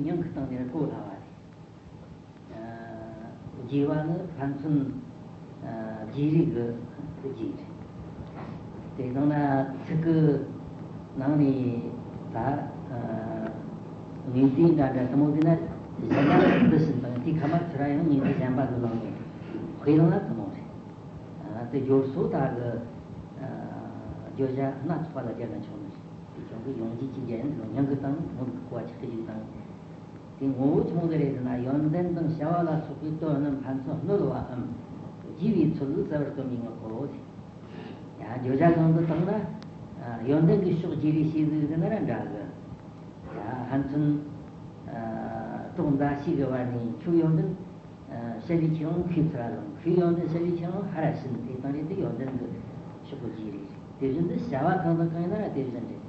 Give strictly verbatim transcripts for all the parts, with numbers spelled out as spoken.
མྱིང་གི་སྟེང་ནས་གོ་སླ་བ་རེད། རྒྱས་པ་ནི་ཕན་ཚུན་རྒྱས་རིགས་ཀྱི་རྒྱས་རེད། དེ་ཚང་ན་ཚིག་གི་ནང་ནས་ད་ངོས་འཛིན་འདྲ་འདྲ་དུ་མོ་དེ་ན་གཞན་པ་འདི་བཞིན་དང་དེའི་ཁ་མ་ཚུར་ཡང་ངོས་འཛིན་གཞན་པ་འདི་ནང་ནས་དཔེ་བླངས་ན་དུ་མོ་རེད། དེ་སྦྱོར་སོ་ད་གི་བརྗོད་བྱ་སྣ་ཚོགས་པ་ལ་སྦྱར་ན་ཆོག་ནི་རེད། དེ་ཀྱང་གི་ཡོང་རྒྱུ་ཅི་འཇལ་ཡང་མྱིང་གི་སྟེང་མོ་གི་གོ་བ་ཆགས་ཀྱི་ཞིག་དང་། དེ་ངོ་བོ་ཆི་མོ་ཟིག་རེད་ཟེར་ན། ཡོན་ཏན་དང་བྱ་བ་ལ་སོགས་པའི་དོན་རྣམས་ཕན་ཚུན་སྣོལ་བའམ་རྒྱས་པའི་ཚུལ་གསལ་བར་སྟོན་པའི་ངག་གོ། ཡང་བརྗོད་བྱ་གང་དུ་བཏང་ན་ཡོན་ཏན་གྱི་ཕྱོགས་བརྗེ་རེས་བྱས་ཟིག་ཟེར་ན་ར་འདྲ་གི། ཡང་ཕན་ཚུན་གྲོགས་མཛའ་བཤེས་ཀྱི་བར་ནས་ཁྱོད་ཡོན་ཏན་བཤད་ལས་ཁྱེད་རང་ཁོའི་ཚུར་ལངས། ཁོའི་ཡོན་ཏན་བཤད་ལས་ཁྱེད་རང་ཧ་ར་ཕྱིན། དེ་བཏང་རེད། དེ་ཡོན་ཏན་གྱི་ཕྱོགས་བརྗེ་རེས་རེད། དེ་བཞིན་དུ་བྱ་བ་གང་དང་གང་ཡིན་ན་ར་དེ་བཞིན་རེད།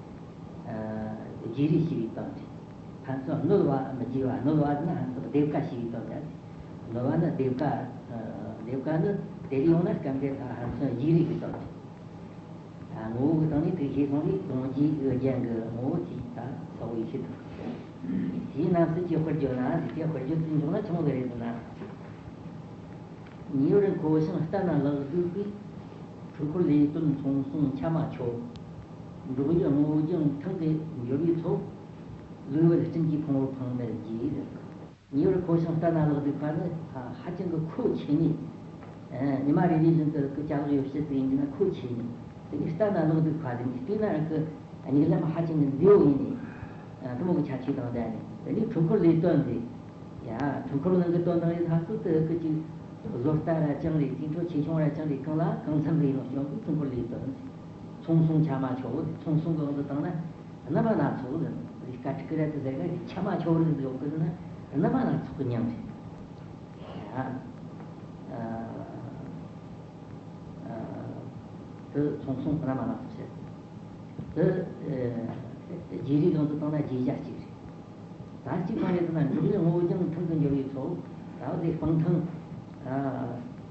བརྗེ་རེས་བྱས་པའི་སྟངས་རེད། ཕན་ཚུན་སྣོལ་བའམ་བརྗེ་བ། སྣོལ་བ་ཟེར་ན་ཕན་ཚུན་སྡེབ་ཀ་བྱས་པའི་སྟངས་རེད། སྣོལ་བ་ནི་སྡེབ་ཀ། སྡེབ་ཀ་ནི་དེ་ལས་ཡོང་ན་སྐབས་འདིར་ད་ཕན་ཚུན་བརྗེ་རེས་ཀྱི་སྟངས་རེད། ངོ་བོ་གི་སྟེང་ནས་དེ་ཤེས་སོང་བས་དོན་གྱི་རྒྱན་གྱི་ངོ་བོ་དེ་ད་གསལ་བོ་ཡིན་ཤེས་ཐུབ། དེའི་རྣམ་གསལ་གྱི་དཔེར་བརྗོད་ན་དེ་དཔེར་བརྗོད་དེ་འཇོག་ན་ཆི་མོ་ཟིག་རེད་ཟེར་ན། ཉེ་བར་མཁོ་ཞིང་ལྟ་ན་ལེགས་སྡུག་པའི། འཁྲུལ་འཁོར་ལས་དོན་ཚོང་ཟོང་ཆ་མ་འཆོལ། འགྲོགས་ཡུལ་སྔོ་ལྗང་ཐང་གི་འབྱོར་བའི་ཚོགས། ལུས་པར་སྤྲིན་གྱི་ཕུང་པོ་འཕངས་པར་བགྱིས། ཉེ་བར་མཁོ་ཞིང་ལྟ་ན་ལེགས་སྡུག་པ་ནི་ཧ་ཅང་གི་མཁོ་ཆེ་ནི། ཉི་མ་རེ་རེ་བཞིན་དུ་སྐུ་ཅ་ལག་ཡོད་བྱེད་དུ་ཡིན་ན་མཁོ་ཆེ་ནི། དེ་ནི་ལྟ་ན་ལེགས་སྡུག་པ་དེ་ནི་བལྟས་ན་རང་གི་གཉིད་ལམ་ཧ་ཅང་གི་མཛེས་པོ་ཡིན་ནི། དེ་མོ་གི་ཁྱད་ཆོས་དང་ལྡན་ནི། དེ་ནི་འཁྲུལ་འཁོར་ལས་དོན་དེ། ཡ། འཁྲུལ་འཁོར་ནང་གི་དོན་དང་ཡིན་ཐག་ཚོད་དུ་སྐུ་ཅིག་བཟོ་ལྟ་ར་ཅང་རེད། དེ་འཕྲོ་ཆེ་ཆུང་ར་ཅང་རེད། གང་ལ་གང་འཚམ་རེ་ཡིན་ནོ་སྐྱོང་གི་འཁྲུལ་འཁོར་ལས་དོན། ཚོང་ཟོང་ཆ་མ་འཆོལ། ཚོང་ཟོང་གི་འོག་ཏུ་བཏང་ན་རྣམ་པ་སྣ་ཚོགས་ཟེར། རིགས་ཀ་ཕྲུ་གུ་ར་དེ་ཟེར་ག་རིགས་ཆ་མ་འཆོལ་བར་འདུག་གི་ཟེར་ན་རྣམ་པ་སྣ་ཚོགས་ཀྱི་མྱིང་རེད། ཡ། ཨ། ཨ། དེ་ཚོང་ཟོང་རྣམ་པ་སྣ་ཚོགས་བཤད། དེ་བརྗེ་རེས་གང་དུ་བཏང་ན་བརྗེ་བྱ་གཅིག་རེད། ད་གཅིག་གང་རེད་ཟེར་ན་འགྲོགས་ཡུལ་སྔོ་ལྗང་ཐང་དུ་འབྱོར་བའི་ཚོགས། ད་དེ་སྤང་ཐང་། ཨ།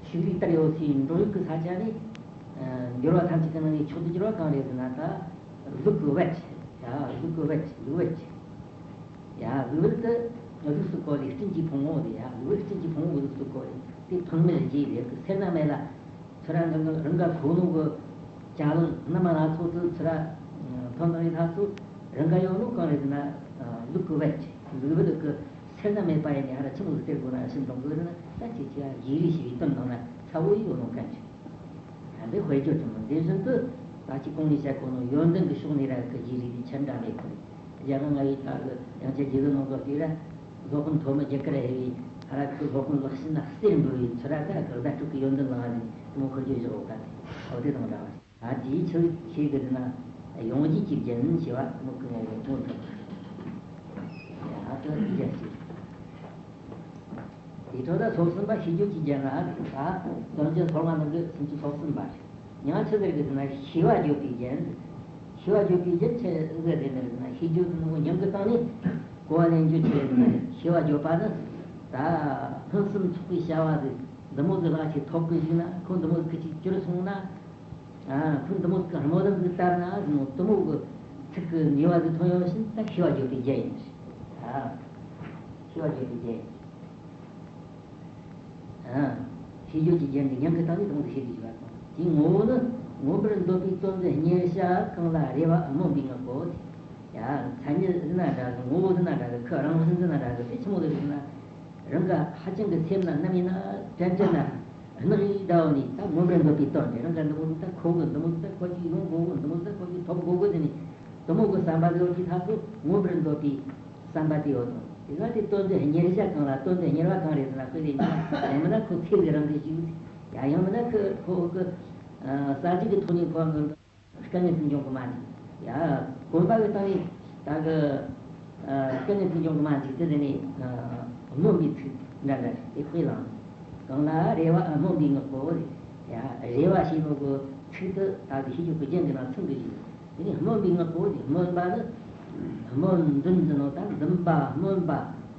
ཤུག་རིགས་ལྟར་ཡོད་སའི་འགྲོགས་ཡུལ་གྱི་ས་ཆ་ནས། ཨ། འབྱོར་བ་ཐམས་ཅད་ཀྱི་ནང་ནས་མཆོག་ཏུ་གྱུར་པ་གང་རེད་ཟེར་ན་ད་ལུག་གི་བལ་ཆེ། ཡ། ལུག་གི་བལ་ཆེ། ལུག་བལ་ཆེ། ཡ། ལུག་བལ་དེ་གཟུགས་སུ་བཀོད་རེད། སྤྲིན་གྱི་ཕུང་པོ་རེད། ཡ། ལུག་བལ་སྤྲིན་གྱི་ཕུང་པོ་གཟུགས་སུ་བཀོད་རེད། དེ་འཕངས་མེད་བརྗེས་རེད། སེར་སྣ་མེད་ལ། ཚུར་ར་འགའ་འགའ་རང་ག་ཁོ་ནོ་གི་ཅ་ལག་སྣ་མ་སྣ་ཚོགས་དེ་ཚུར་ར་ཐོན་དང་ཡིན་ཐག་ཚོད་རང་ག་ཡོང་ནོ་གང་རེད་ཟེར་ན། ལུག་གི་བལ་ཆེ། ལུག་བལ་གི་སེར་སྣ་མེད་པ་ཡིན་ནི་ཧ་ར་ཆི་མོ་གི་སྟེར་དགོས་ན་ཤིན་ཏུ་དགོས་ཟེར་ན། ད་ཅིག་ཅིག་ཡ་བརྗེ་རེས་བྱས་པའི་དོན་ནང་ན་ཚ་བོ་ཡིན་ཡོད་ནོ་གན་ཆེ། ཡང་འདི་དཔེར་བརྗོད་ཀྱང་མི་འདི་བཞིན་དུ་ད་ཅི་གོང་ནས་བཤད་གོ་ནོ་ཡོན་ཏན་གྱི་ཕྱོགས་ནས་ར་གི་རྗེས་རིགས་འདི་ཆ་འདྲ་མེད་ཁུལ། རྒྱ་གར་ང་ཡི་ད་གི་ཡང་ཅི་རྗེ་གི་ནང་དུ་དེ་ར་སློབ་དཔོན་ཐོན་མི་རྒྱ་གར་ཧེ་བའི་ཧ་ར་ཁུ་སློབ་དཔོན་ལག་ཤིན་ན་གསེར་འབུལ་བའི་ཚུལ་ར་ད་གི་བརྡ་སྤྲོད་ཀྱི་ཡོན་ཏན་ལ་ང་ནི་དེ་མོ་ཁུལ་རྒྱུ་བཞག་ག་དེ་འོ་དེ་དང་འདྲ་བ། ད་དེའི་ཆེད་ཁྱེད་ཀྱི་དེ་ན་ཡོང་རྒྱུ་གྱི་རྒྱན་ཞེས་པ་དེ་མོ་ཀུན་ཡང་ཡོང་ཐུབ། ཡ་ཧ་ད་དེ་རྒྱ་ཞིག་དེ་འཕྲོ་ད་ཚོགས་གསུམ་པ་ཤེས་རྒྱུད་ཀྱི་རྒྱན་ལ་ད་དོན་གྱི་ཚོགས་ལྔ་ནང་གི་སུམ་ཅུ་སོ་གསུམ་པ་རེད། ཡང་ཆི་ཟེར་གི་ཟེར་ན་ཤེས་པ་བརྗོད་པའི་རྒྱན། ཤེས་པ་བརྗོད་པའི་རྒྱན་ཆི་ཟེར་རེད་ཟེར་ན། ཤེས་རྒྱུད་ནི་མྱིང་གི་སྟེང་ནས་གོ་བ་ལེན་རྒྱུ་ཆི་ཟེར་ན། ཤེས་པ་བརྗོད་པ་ནི་ད་ཕུན་སུམ་ཚོགས་པའི་བྱ་བ་ཟིག་འདི་མོ་གི་ལག་ཆ་ཐོབ་གི་ཞིག་ན། ཁོ་འདི་མོ་གི་ཅིག་གྱུར་སོང་ན། ཨ། ཁོ་འདི་མོ་གི་སྨོན་ལམ་ཟིག་བཏབ་ན་ཟེར་ནོ་དེ་མོ་གི་ཚིག་གི་ངེས་པ་ཟིག་ཐོན་ཡོང་ཞིག་ན་ད་ཤེས་པ་བརྗོད་པའི་རྒྱན་ཡིན། ཨ། ཤེས་པ་བརྗོད་པའི་རྒྱན། ཨ། ཤེས་རྒྱུད་ཀྱི་རྒྱན་འདི་མྱིང་གི་སྟེང་ནས་དེ་མོ་ཟིག་ཤེས་རྒྱུ་ཞིག་ལ་སོང་། དེའི་ངོ་བོ་ནི་མངོན་པར་འདོད་པའི་དོན་དུ་གཉེར་བྱ་གང་ལ་རེ་བ་སྨོན་པའི་ངག་གོ། ཡ། མཚན་ཉིད་ཟེར་ན་འདྲ་གི། ངོ་བོ་ཟེར་ན་འདྲ་གི། ཁོ་རང་བཞིན་ཟེར་ན་འདྲ་གི། དེ་ཆི་མོ་ཟིག་ཟེར་ན། རང་ག་ཧ་ཅང་གི་སེམས་ན་ནམ་ཡིན་ན་དྲན་དྲན་ན་རྣག་ཡིད་ཟླ་བ་ནས་ད་མངོན་པར་འདོད་པའི་དོན་དེ་རང་ག་འདི་མོ་ཟིག་ད་མཁོ་གི། འདི་མོ་ཟིག་ད་མཁོ་རྒྱུ་ཡོང་དགོས་གི། འདི་མོ་ཟིག་ད་མཁོ་རྒྱུ་ཐོབ་དགོས་གི་ཟེར་ནས་དེ་མོ་གི་བསམ་པ་ཟིག་ཡོད་ཀྱི་ཐག་ཚོད་མངོན་པར་འདོད་པའི་བསམ་པ་དེ་ཡོད་དང་། དེ་ན་དེ་དོན་དུ་གཉེར་བྱ་གང་ལ། དོན་དུ་གཉེར་བ་གང་རེད་ཟེར་ན། དཔེ་ལས་ཡང་མིན་ན་ཁོ་ཚེ་གི་རིང་གི་ཞིག་ཡ། ཡང་མིན་ན་ཁོ་ཁོ་གི་ས་གཅིག་གི་ཐོག་ནས་ཁོ་གི་དཀའ་ངལ་ཅིག་འབྱུང་གི་མ་འཇིག་ཡ། གོམས་པ་གི་སྟེང་ནས་ད་གི་ཨ་དཀའ་ངལ་ཅིག་འབྱུང་གི་མ་འཇིག་དེ་ཟེར་ནས་ཨ་སྨོན་པའི་ཚིག་འདྲ་འདྲ་དེ་དཔེ་བླངས། གང་ལ་རེ་བ་སྨོན་པའི་ངག་གོ་རེད་ཡ། རེ་བ་ཞེས་ནོ་གི་ཚིག་དེ་ད་གི་ཤེས་རྒྱུད་ཀྱི་རྒྱན་གྱི་ནང་ཚང་གི་ཡོད། དེ་ནས་སྨོན་པའི་ངག་གོ་དེ་སྨོན་པ་ནི་སྨོན་འདུན་ཟེར་ནོ་ད་འདུན་པ་སྨོན་པ་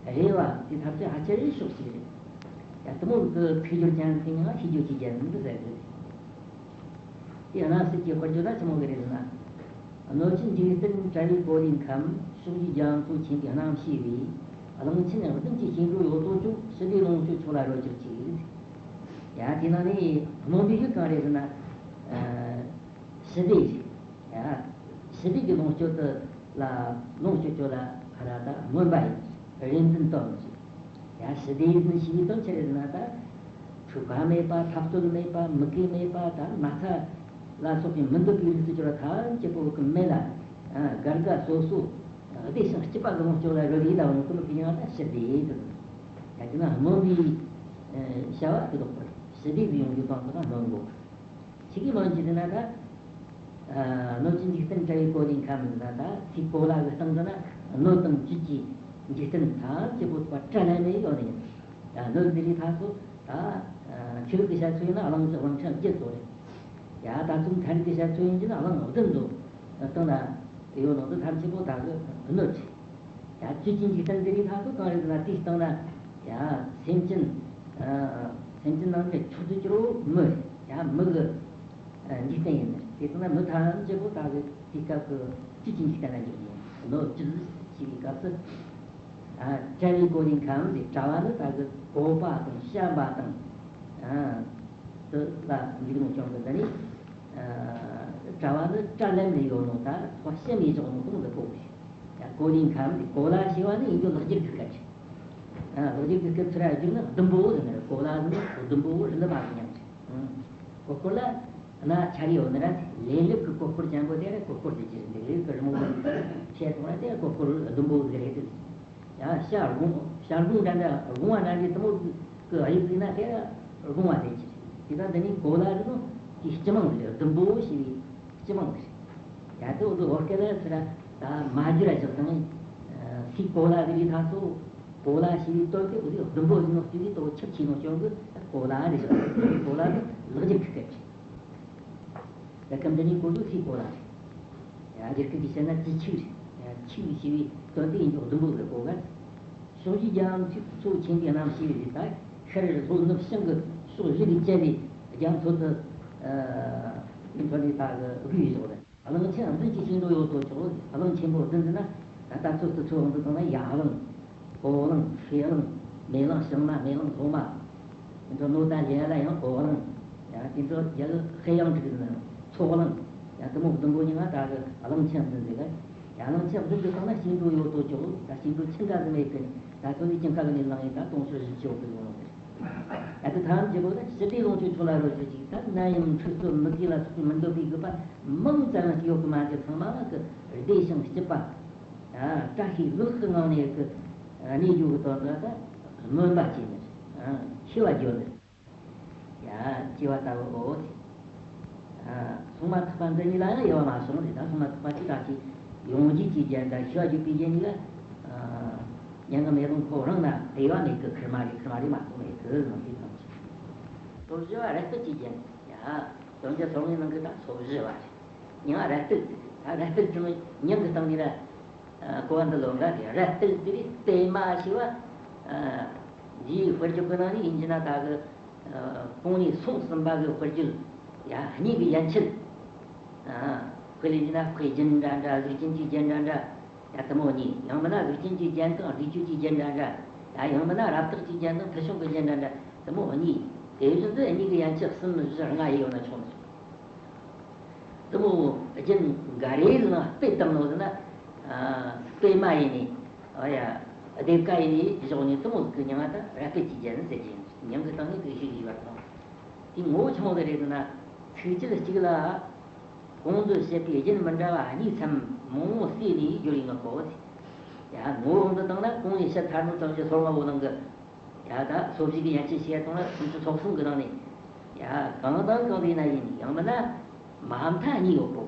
རེ་བ་དེ་ཐམས་ཅད་ཕལ་ཆེར་ཕྱོགས་གཅིག་རེད་ཡ། དེ་མོ་གི་ཚིག་སྦྱོར་ཅན་དེ་ཡང་ཤེས་རྒྱུད་ཀྱི་རྒྱན་དུ་ཟེར་གི། དེ་རྣམ་གསལ་གྱི་དཔེར་བརྗོད་ལ་ཆི་མོ་གི་རེད་ཟེར་ན། གནོད་སྦྱིན་འཇིག་རྟེན་བྲལ་བའི་གོ་ལའི་ཁམས། ཕྱོགས་བཞིའི་རྒྱ་མཚོ་ཆེན་པོའི་རྣམ་ཤེས་པས། གླང་ཆེན་བདུན་གྱི་སྐྱེ་འགྲོ་ཡོད་དོ་ཅོག །ཞི་བདེ་ལོངས་སྤྱོད་མཆོག་ལ་རོལ་ཅོག་ཅིག །ཡ་དེ་ནང་ནས་སྨོན་པའི་ཡུལ་གང་རེད་ཟེར་ན། ཞི་བདེ་རེད། ཡ། ཞི་བདེ་གི་ལོངས་སྤྱོད་དུ་ལ་ལོངས་སྤྱོད་ཅོག་ལ་ཧ་ར་ད་སྨོན་པ་ཡིན། རེ་འདུན་བཏོན་ཅིག །ཡ་ཞི་བདེ་ཡིན་ཞི་བའི་དོན་ཆེ་རེད་ཟེར་ན་ད། འཁྲུག་པ་མེད་པ། འཐབ་རྩོད་མེད་པ། མུ་གེ་མེད་པ། ད་ན་ཚ་ལ་སོགས་པའི་མི་འདོད་པའི་རིགས་སུ་གྱུར་པ་ཐམས་ཅད་པོ་གི་མེད་ལ། དགའ་དགའ་སོ་སོ་བདེ་ཞིང་སྐྱིད་པ་གི་ལོངས་སྤྱོད་ལ་རོལ་ཡིད་ལ་འོང་གི་མི་གི་ཡང་ན་ཞི་བདེ་དུ། ཡ་དེ་ན་སྨོན་པའི་བྱ་བ་དེ་ལོག་པར་ཞི་བདེ་གི་ཡོང་རྒྱུ་དང་དུ་ན་སྨོན་དགོས། ཆི་གི་སྨོན་གྱི་དེ་ན་ད། སྣོད་ཀྱི་འཇིག་རྟེན་བྲལ་བའི་གོ་ལའི་ཁམས་ན་ད་ཚིག་གོ་ལ་གི་སྟེང་དུ་ན་སྣོད་དང་བཅུད་ཀྱི་འཇིག་རྟེན་ཐམས་ཅད་པོ་ཐུབ་པ་བྲལ་ལ་མེད་ཡོད་ནི་ཡིན། ཡང་སྣོད་འདི་རིགས་ཐག་ཚོ་ད། ཆོས་ལུགས་ཀྱི་བཤད་ཚུལ་ཡིན་ན་གླིང་གི་གླིང་ཕྲན་བརྒྱད་ཚོ་རེད། ཡ་ད་ཚོ་ཐ་རིག་གི་བཤད་ཚུལ་ཡིན་གྱི་ན་གླིང་བདུན་ཚོ། སྟེང་ན་ཡོད་ནོ་འདི་ཐམས་ཅད་པོ་ད་གི་སྣོད་རེད། ཡ་བཅུད་ཀྱི་འཇིག་རྟེན་འདི་རིགས་ཐག་ཚོ་གང་རེད་ཟེར་ན་དེའི་སྟེང་ན་ཡ་སེམས་ཅན། སེམས་ཅན་ནང་གི་མཆོག་ཏུ་གྱུར་བོ་མི་རེད། ཡ་མི་གི་འཇིག་རྟེན་ཡིན་ནི་རེད། དེ་ལྟ་ན་མི་ཐམས་ཅད་པོ་ད་གི་དེའི་སྐབས་ཀྱི་བཅུད་ཀྱི་འཇིག་རྟེན་ལ་འཇུག་ནས་ནོ་བཅུད་ཞེས་པའི་སྐབས་སུ། བྲལ་བའི་གོ་ལའི་ཁམས་ཟེར། བྲལ་བ་ནི་ད་གི་བོར་བ་དང་བཤམས་པ་དང་། དེ་ལ་འཇུག་ནོ་བྱུང་གི་འདི་ནི། བྲལ་བ་ནི་བྲལ་ལམ་ནས་ཡོད་ནོ་ད་ཐོག་བཤམས་ནས་བཞག་ནོ་གོང་དུ་གོ་བ་རེད། ཡ་གོ་ལའི་ཁམས་ཟེར། གོ་ལ་ཞེས་པ་ནི་ཡིན་རྒྱུ་ལེགས་སྦྱར་གྱི་སྐད་རེད། ལེགས་སྦྱར་གྱི་སྐད་ཚུར་བསྒྱུར་ན་ཟླུམ་པོ་ཟེར་ནི་རེད། གོ་ལ་ཟེར་ན་ཟླུམ་པོ་རི་ལི་མ་གི་མཉམ་རེད། གོ་སྐོར་ལ་སྣ་ཆ་རེ་ཡོད་ནི་ར། ལས་ལུགས་ཀྱི་གོ་སྐོར་ཅན་པོ་དེ་ར་གོ་སྐོར་དེ་ཅི་རེད། འདི་རིགས་ཀྱི་རི་མོ་བཤད་སོང་ར། དེ་གོ་སྐོར་ཟླུམ་པོ་ཟིག་རེད་དེ། ཡང་ཤར་དགུང་ཤར་དགུང་འདྲ་འདྲ་དགུང་བ་འདྲ་འདྲའི་དེ་མོ་གི་དབྱིབས་ཟིག་ན་དེ་ར་དགུང་བ་དེ་ཅི་རེད། དེ་དང་འདི་ནི་གོ་ལ་རེད་ནོ། དེའི་སྤྱི་མིང་ཟིག་རེད། ཟླུམ་པོ་ཞེས་པའི་སྤྱི་མིང་ཟིག་རེད། ཡ་དེ་འོ་དེ་བོད་སྐད་ལ་ཚུར་ར་ད་མ་བསྒྱུར་ར་བཞག་དང་། སའི་གོ་ལ་ཟེར་རེད་ཐག་ཚོ། གོ་ལ་ཞེས་པའི་དོན་དེ་འོ་དེ་ཟླུམ་པོ་ཟིག་ནོ་སྟེ་དེ་དོ་ཁྱབ་ཆེ་ནོ་སྐྱོན་གི་གོ་ལ་རེད་བཞག་གོ་ལ་ནི་ལེགས་སྦྱར་གི་སྐད་རེད། ད་སྐབས་འདི་ནས་གོ་དུས་སའི་གོ་ལ་རེད། ཡ་སྒེར་སྐད་ཀྱིས་བཤད་ན་ཅི་ཆིག་རེད། ཡ་ཆིག་ཞེས་པའི་དོན་དེ་ཡིན་ཀྱང་ཟླུམ་པོ་ཟེར་གོ་ག །ཕྱོགས་བཞིའི་རྒྱ་མཚོ་མཚོ་ཆེན་པོའི་རྣམ་ཤེས་རེད། ད་ཤར་ལྷོ་ནུབ་བྱང་གི་ཕྱོགས་བཞི་ལས་བཅད་པའི་རྒྱ་མཚོ་དེ་མཚོ་ནས་ད་གི་བསྒུལ་བཞག་རེད། གླང་ཆེན་བདུན་གྱི་ཤིང་འགྲོ་ཡོད་དོ་ཅོག །གླང་ཆེན་པོ་བདུན་ཟེར་ན་ད་ལྟ་ཚོ་སི་ཚོ་འོང་དུ་བཏང་ན་ཡ་གླང་། ཀོ་གླང་། ཤེ་གླང་། མེ་གླང་། ཤིང་མ། མེ་གླང་། ལྷོ་མ། དེ་ཚོ་ནོ་ད་ལེ་ལ་ཡང་ཀོ་གླང་། ཡང་དེ་ཚོ་རྒྱ་གི་ཧེ་ཡང་འགྲིག་ནི་མཚོ་གླང་། ཡང་དེ་མོ་བདུན་པོ་ཉི་ང་ད་གི་གླང་ཆེན་བདུན་ཟེར་གི །ཡ་གླང་ཆེན་བདུན་གྱི་སྟེང་ན་ཤིང་འགྲོ་ཡོད་དོ་ཅོག །ད་ཤིང་འགྲོ་ཆེན་འདྲ་ཟིག་མེད་གི་ད་ཚོ་ནི་ཅིང་ཁ་གི་ནས་ལངས་ཡིན་ད་དུང་ཕྱུར་བཞི་བཅུ་ཡོད་གི་ཡོང་ནོ་ཟེར། ཡ་དེ་ཐམས་ཅད་པོ་ད་ཞི་བདེ་ལོངས་སྤྱོད་མཆོག་ལ་རོལ་ཅོག་ཅིག །ད་ནད་ཡམས་འཁྲུག་རྩོད་མུ་གེ་ལ་སོགས་པའི་མི་འདོད་པའི་རྒུད་པ་མང་ཙམ་ཡང་ཡོད་གི་མ་རེད། ཚང་མ་ལ་གི་བདེ་ཞིང་སྐྱིད་པ། བཀྲ་ཤིས་ལེགས་ཀྱི་ངང་ནས་གི་གནས་རྒྱུ་གི་དོན་དུ་ད་སྨོན་པ་བྱས་ནས་ཤེས་པ་བརྗོད་ནས་ཡ་སྐྱེ་བ་ལྟ་བུའོ། སྲུང་མ་ཐག་པ་འདི་གཉིས་ལ་ཡང་དབྱེ་བ་མ་བྱུང་རེད། ད་སྲུང་མ་ཐག་པ་གཅིག་དང་གཅིག་ཡོང་རྒྱུ་གཅིག་རྒྱན་དང་ཤེས་པ་བརྗོད་པའི་རྒྱན་གཉིས་ལ་མྱ་ངམ་མེ་ལོང་ཁོ་རང་ན་དབྱེ་བ་མེད་གི་ཁེར་མ་རེད། ཁེར་མ་རེད་མ་གཏོགས་མེད་གི་ནང་གི་ཐང་ཆེ། སོ་བཞི་བ་ར་སྤུ་གཅིག་རྒྱན་ཡ་དོན་རྒྱ་སོ་ལྔའི་ནང་གི་ད་སོ་བཞི་བ་རེད། མྱིང་ང་ར་སྤུ་ཟེར། ད་ར་སྤུ་ཟེར་ནི་མྱིང་གི་སྟེང་ནས་ར་གོ་བ་འདི་ལོ་འགའ་རེད། ར་སྤུ་ཟེར་རེད་སྤེ་མ་ཞེས་པ། འདིའི་དཔེར་བརྗོད་ཀྱི་ནང་ནས་ཡིན་གྱི་ན་ད་གི་གོང་ནས་སོང་གསུམ་པ་གི་དཔེར་བརྗོད་ཡ་གཉིས་ཀྱི་ཡན་ཆད། དཔེ་ལེན་གྱི་ན་དཔེ་རྒྱན་འདྲ་འདྲ། གཟུགས་ཅན་གྱི་རྒྱན་འདྲ་འདྲ། ཡ་དེ་མོ་གཉིས། ཡང་མིན་ན་གཟུགས་ཅན་གྱི་རྒྱན་དང་སྒྲུབ་བྱེད་ཀྱི་རྒྱན་འདྲ་འདྲ། ཡ་ཡང་མིན་ན་རབ་བཏགས་ཀྱི་རྒྱན་དང་ཕུལ་བྱུང་གི་རྒྱན་འདྲ་འདྲ་དེ་མོ་གཉིས། དེ་བཞིན་དུ་གཉིས་ཀྱི་ཡན་ཆད་གསུམ་བཞི་ལྔ་ཡོད་ན་ཆོག་མི་ཆོག་དེ་མོ་རྒྱན་འགའ་རེ་ལ་སྤེ་བཏང་ནོ་ཟེར་ན། སྤེ་མ་ཡིན་ནི། ཨ་ཡ། སྡེབ་ཀ་ཡིན་ནི་བཞག་ནི་དེ་མོ་གི་མྱིང་ང་ད་ར་སྤུ་གཅིག་རྒྱན་ཟེར་གྱི་ཡིན། མྱིང་གི་སྟེང་ནས་དེ་ཤེས་དགོས་པ་དང་། དེ་ངོ་བོ་ཆི་མོ་ཟིག་རེད་ཟེར་ན། ཚིགས་བཅད་གཅིག་ལ། གོང་དུ་བཤད་པའི་རྒྱན་མི་འདྲ་བ་གཉིས་སམ་མང་བོ་བསྲེས་ནས་བསྒྱུར་བའི་ངག་གོ། ཡ་ངོ་བོ་འདི་སྟེང་ན་གོང་ནས་བཤད་ཚར་ནོ་ཙམ་གྱི་སོ་ལྔ་བོ་ནང་གི། ཡ་ད་སོ་བཞི་གི་ཡན་ཆད་བཤད་སྟངས་ལ་སུམ་ཅུ་སོ་གསུམ་གི་ནང་ནས། ཡ་གང་དང་གང་རེད་ན་ཡིན་ཡང་མིན་ན། མ་མཐའ་གཉིས་ཡོད་གོ།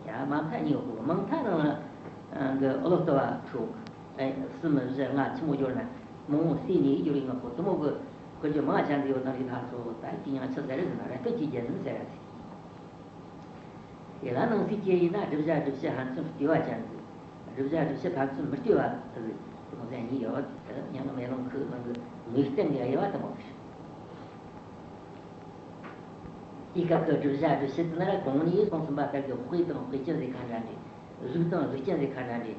ཡ་མ་མཐའ་གཉིས་ཡོད་གོ། མིང་མཐའ་ནང་ལ་གི་ཨོ་ལོ་ཏོ་བ་ཁྲོ། གསུམ་བཞི་ལྔ་ཆི་མོ་བསྒྱུར་ན་མང་བོ་བསྲེས་ནས་བསྒྱུར་བའི་ངག་གོ་དེ་མོ་གི་དཔེར་བརྗོད་མང་ཆེ་འདི་ཡོད་དང་རིགས་ཐག་ཚོ་ད་དེ་ཡང་ཆི་ཟེར་རེད་ཟེར་ན་ར་སྤུ་གཅིག་རྒྱན་ཟེར་ར་ཟེར། དེ་ལ་ནང་གསེས་བཅས་ཡིན་ན་བསྒྲུབ་བྱ་བསྒྲུབ་བྱེད་ཕན་ཚུན་ལྟོས་པ་ཅན་ཟིག །བསྒྲུབ་བྱ་བསྒྲུབ་བྱེད་ཕན་ཚུན་མི་ལྟོས་པ་ཟིག །དེ་མོ་ཟན་གཉིས་ཡོད། དེ་མྱ་ངམ་མེ་ལོང་ཁུ་ནང་གི་ངེས་གཏན་གྱི་དབྱེ་བ་དེ་མོ་རེད། དེའི་སྐབས་ཀྱི་བསྒྲུབ་བྱ་བསྒྲུབ་བྱེད་དེ་ན་གོང་ནས་གསུངས་ཟིན་པ་ལྟར་གྱི་དཔེ་དང་དཔེ་ཅན་ཟེར་ཁ་འདྲ་འདྲ། གཟུགས་དང་གཟུགས་ཅན་ཟེར་ཁ་འདྲ་འདྲ།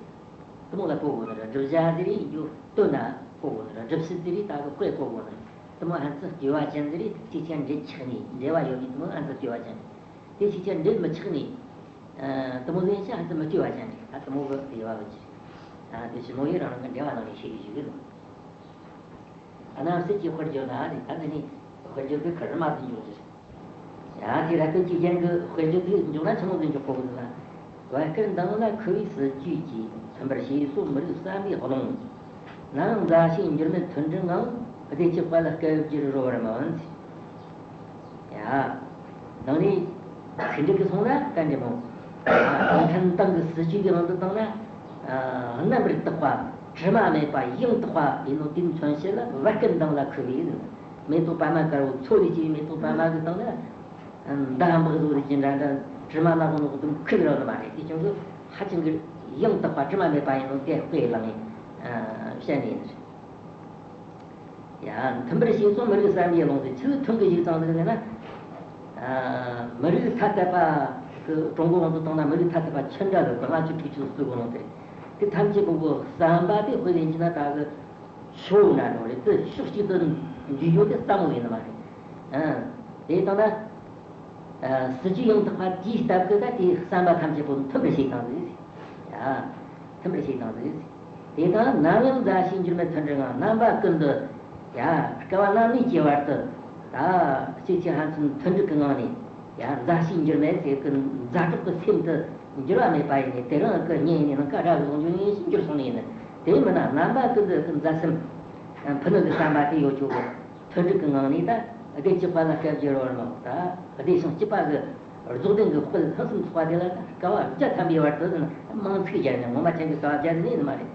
དེ་མོ་ལ་གོ་དགོས་ནི་རེད། བསྒྲུབ་བྱ་ཟེར་རེད། འཇུག་དོན་ན་གོ་དགོས་ནི་རེད། སྒྲུབ་བྱེད་ཟེར་རེད། ད་གི་དཔེ་གོ་དགོས་ནི་རེད། དེ་མོ་ཧན་ཙི་ལྟེ་བ་ཅན་ཟེར་རེད། ཅིག་ཅར་འབྲེལ་ཆགས་ནས་འབྲེལ་བ་ཡོད་ནི་དེ་མོ་ཧན་ཙི་ལྟེ་བ་ཅན་རེད། དེ་ཅིག་ཅར་འབྲེལ་མི་ཆགས་ནས་དེ་མོ་ཟེར་ཡིན་ཕྱིན་ཧན་ཙི་མི་ལྟེ་བ་ཅན་རེད། ད་དེ་མོ་གི་དབྱེ་བ་ཡོད་ཀྱི་རེད། དེ་ཕྱི་མོ་ཡི་རང་རང་གི་འགྲེལ་བ་ནང་ནས་ཤེས་རྒྱུ་ཞིག་རེད། ཨ་ན་སྲིད་ཀྱི་དཔེར་བརྗོད་ན་རེད། ད་འདི་ནི་དཔེར་བརྗོད་ཀྱི་ཁུར་མ་དུ་འཇོག་རྒྱུ་རེད། ཡང་དེ་ར་སྤེལ་གྱི་རྒྱན་གྱི་དཔེར་བརྗོད་དུ་འཇོག་ན་ཆི་མོ་དུ་འཇོག་གོ་གི་ན། བར་སྐབས་མདངས་ལ་ཁུ་བའི་སྲིད་ཇུས་ཀྱིས། མཐུན་པར་ཞེས་སོགས་མི་རིགས་བསམ་པའི་རླུང་། ནམ་ཡང་མཛའ་བཤེས་འགྱུར་མེད་མཐུན་སྒྲིལ་ངང་། བདེ་སྐྱིད་དཔལ་ལ་སྐལ་བསྒྱུར་རོལ་བར་སྨོན། ཡ། ནང་ནས་ཚིག་འགྲིག་གི་སོང་ན་ག་འདྲ་མོ། གུང་ཁྲན་ཏང་གི་སྲིད་ཇུས་ཀྱི་དབང་དུ་བཏང་ན། རྣམ་པར་དག་པ། དྲི་མ་མེད་པ། ཡང་དག་པ་ཡིན་ནོ་དེ་མཚོན་བྱེད་ལ་བར་སྐབས་མདངས་ལ་ཁུ་བའི། མེ་ཏོག་པད་མ་དཀར་པོ་མཚོ་ལས་སྐྱེས་པའི་མེ་ཏོག་པད་མ་གི་སྟེང་ན། མདའ་འབག་བཟོ་རེ་ཅི་འདྲ་འདྲ་དྲི་མ་ནག་པོ་ནག་པོ་དུ་ཁུ་ར་ནི་མ་རེད། དེ་ཀྱང་གི་ཧ་ཅང་གི་ཡང་དག་པ་དྲི་མ་མེད་པ་ཡིན་ནོ་དེ་དཔེ་བླངས་ནས་བཤད་ནས་ཡིན། ཡ། མཐུན་པར་ཞེས་སོགས་མི་རིགས་བསམ་པའི་རླུང་དེ་ཆི་ལ་མཐུན་གི་ཞིག་བཏང་ཟིག་ཟེར་ན། ཨ། མི་རིགས་ཐ་དད་པ་གི་ཀྲུང་གོ་དབང་དུ་བཏང་ན་མི་རིགས་ཐ་དད་པ་ཆི་འདྲ་ཟིག་གི་ལྔ་བཅུ་དྲུག་ཅུ་སུ་གོ་ནོ་དེ། དེ་ཐམས་ཅད་པོ་གི་བསམ་པ་དེ་དཔེ་ལེན་གྱི་ན་ད་གི་ཆུ་བོ་འདྲ་འགྲོ་རེད། དེ་ཕྱོགས་གཅིག་ཏུ་འཇུག་རྒྱུ་དེ་སླ་མོ་ཡིན་ནི་མ་རེད། ཨ། དེ་ལྟ་ན། ཨ། སྲིད་ཇུས་ཡང་དག་པ་དེའི་སྟབས་ཀྱིས་ད་དེའི་བསམ་པ་ཐམས་ཅད་པོ་མཐུན་པར་བྱེད་སྟངས་ཟིག་ཡ། མཐུན་པར་བྱེད་སྟངས་ཟིག་དེ་དང་ནམ་ཡང་མཛའ་བཤེས་འགྱུར་མེད་མཐུན་སྒྲིལ་ངང་། རྣམ་པ་ཀུན་ཏུ། ཡ། སྐལ་བ་རྣམ་གཉིས་ཀྱི་བར་དུ། ད་གཅིག་གཅིག་ཕན་ཚུན་མཐུན་སྒྲིལ་གྱི་ངང་ནས། ཡ། མཛའ་བཤེས་འགྱུར་མེད་ཟེར་གི་མཛའ་གྲོགས་ཀྱི་སེམས་དེ་འགྱུར་བ་མེད་པ་ཡིན་ནས། དེ་རིང་གི་ཉིན་ཡིན་ནའང་སྐད་སྒྲ་བཟུང་རྒྱུ་ནས་འགྱུར་སོང་ནས་ཡིན། དེ་མིན་ན་རྣམ་པ་ཀུན་ཏུ་གི་མཛའ་སེམས་ཕུ་ནུ་གི་བསམ་པ་དེ་ཡོད་ཆོག་གི་མཐུན་སྒྲིལ་གྱི་ངང་ནས་ད་བདེ་སྐྱིད་དཔལ་ལ་སྐལ་བསྒྱུར་བར་སྨོན། ད་བདེ་ཞིང་སྐྱིད་པ་གི་རྫོགས་ལྡན་གྱི་དཔལ་ཕུན་སུམ་ཚོགས་པ་དེ་ལ་ད་དཀའ་བ་བརྒྱ་ཐམ་པའི་བར་དུ་ཟེར་ན་མིང་ཚིག་སྦྱར་ནས། ངོ་མ་ཅན་གྱི་དཀའ་བ་སྦྱར་ནས་ཡིན་མ་རེད།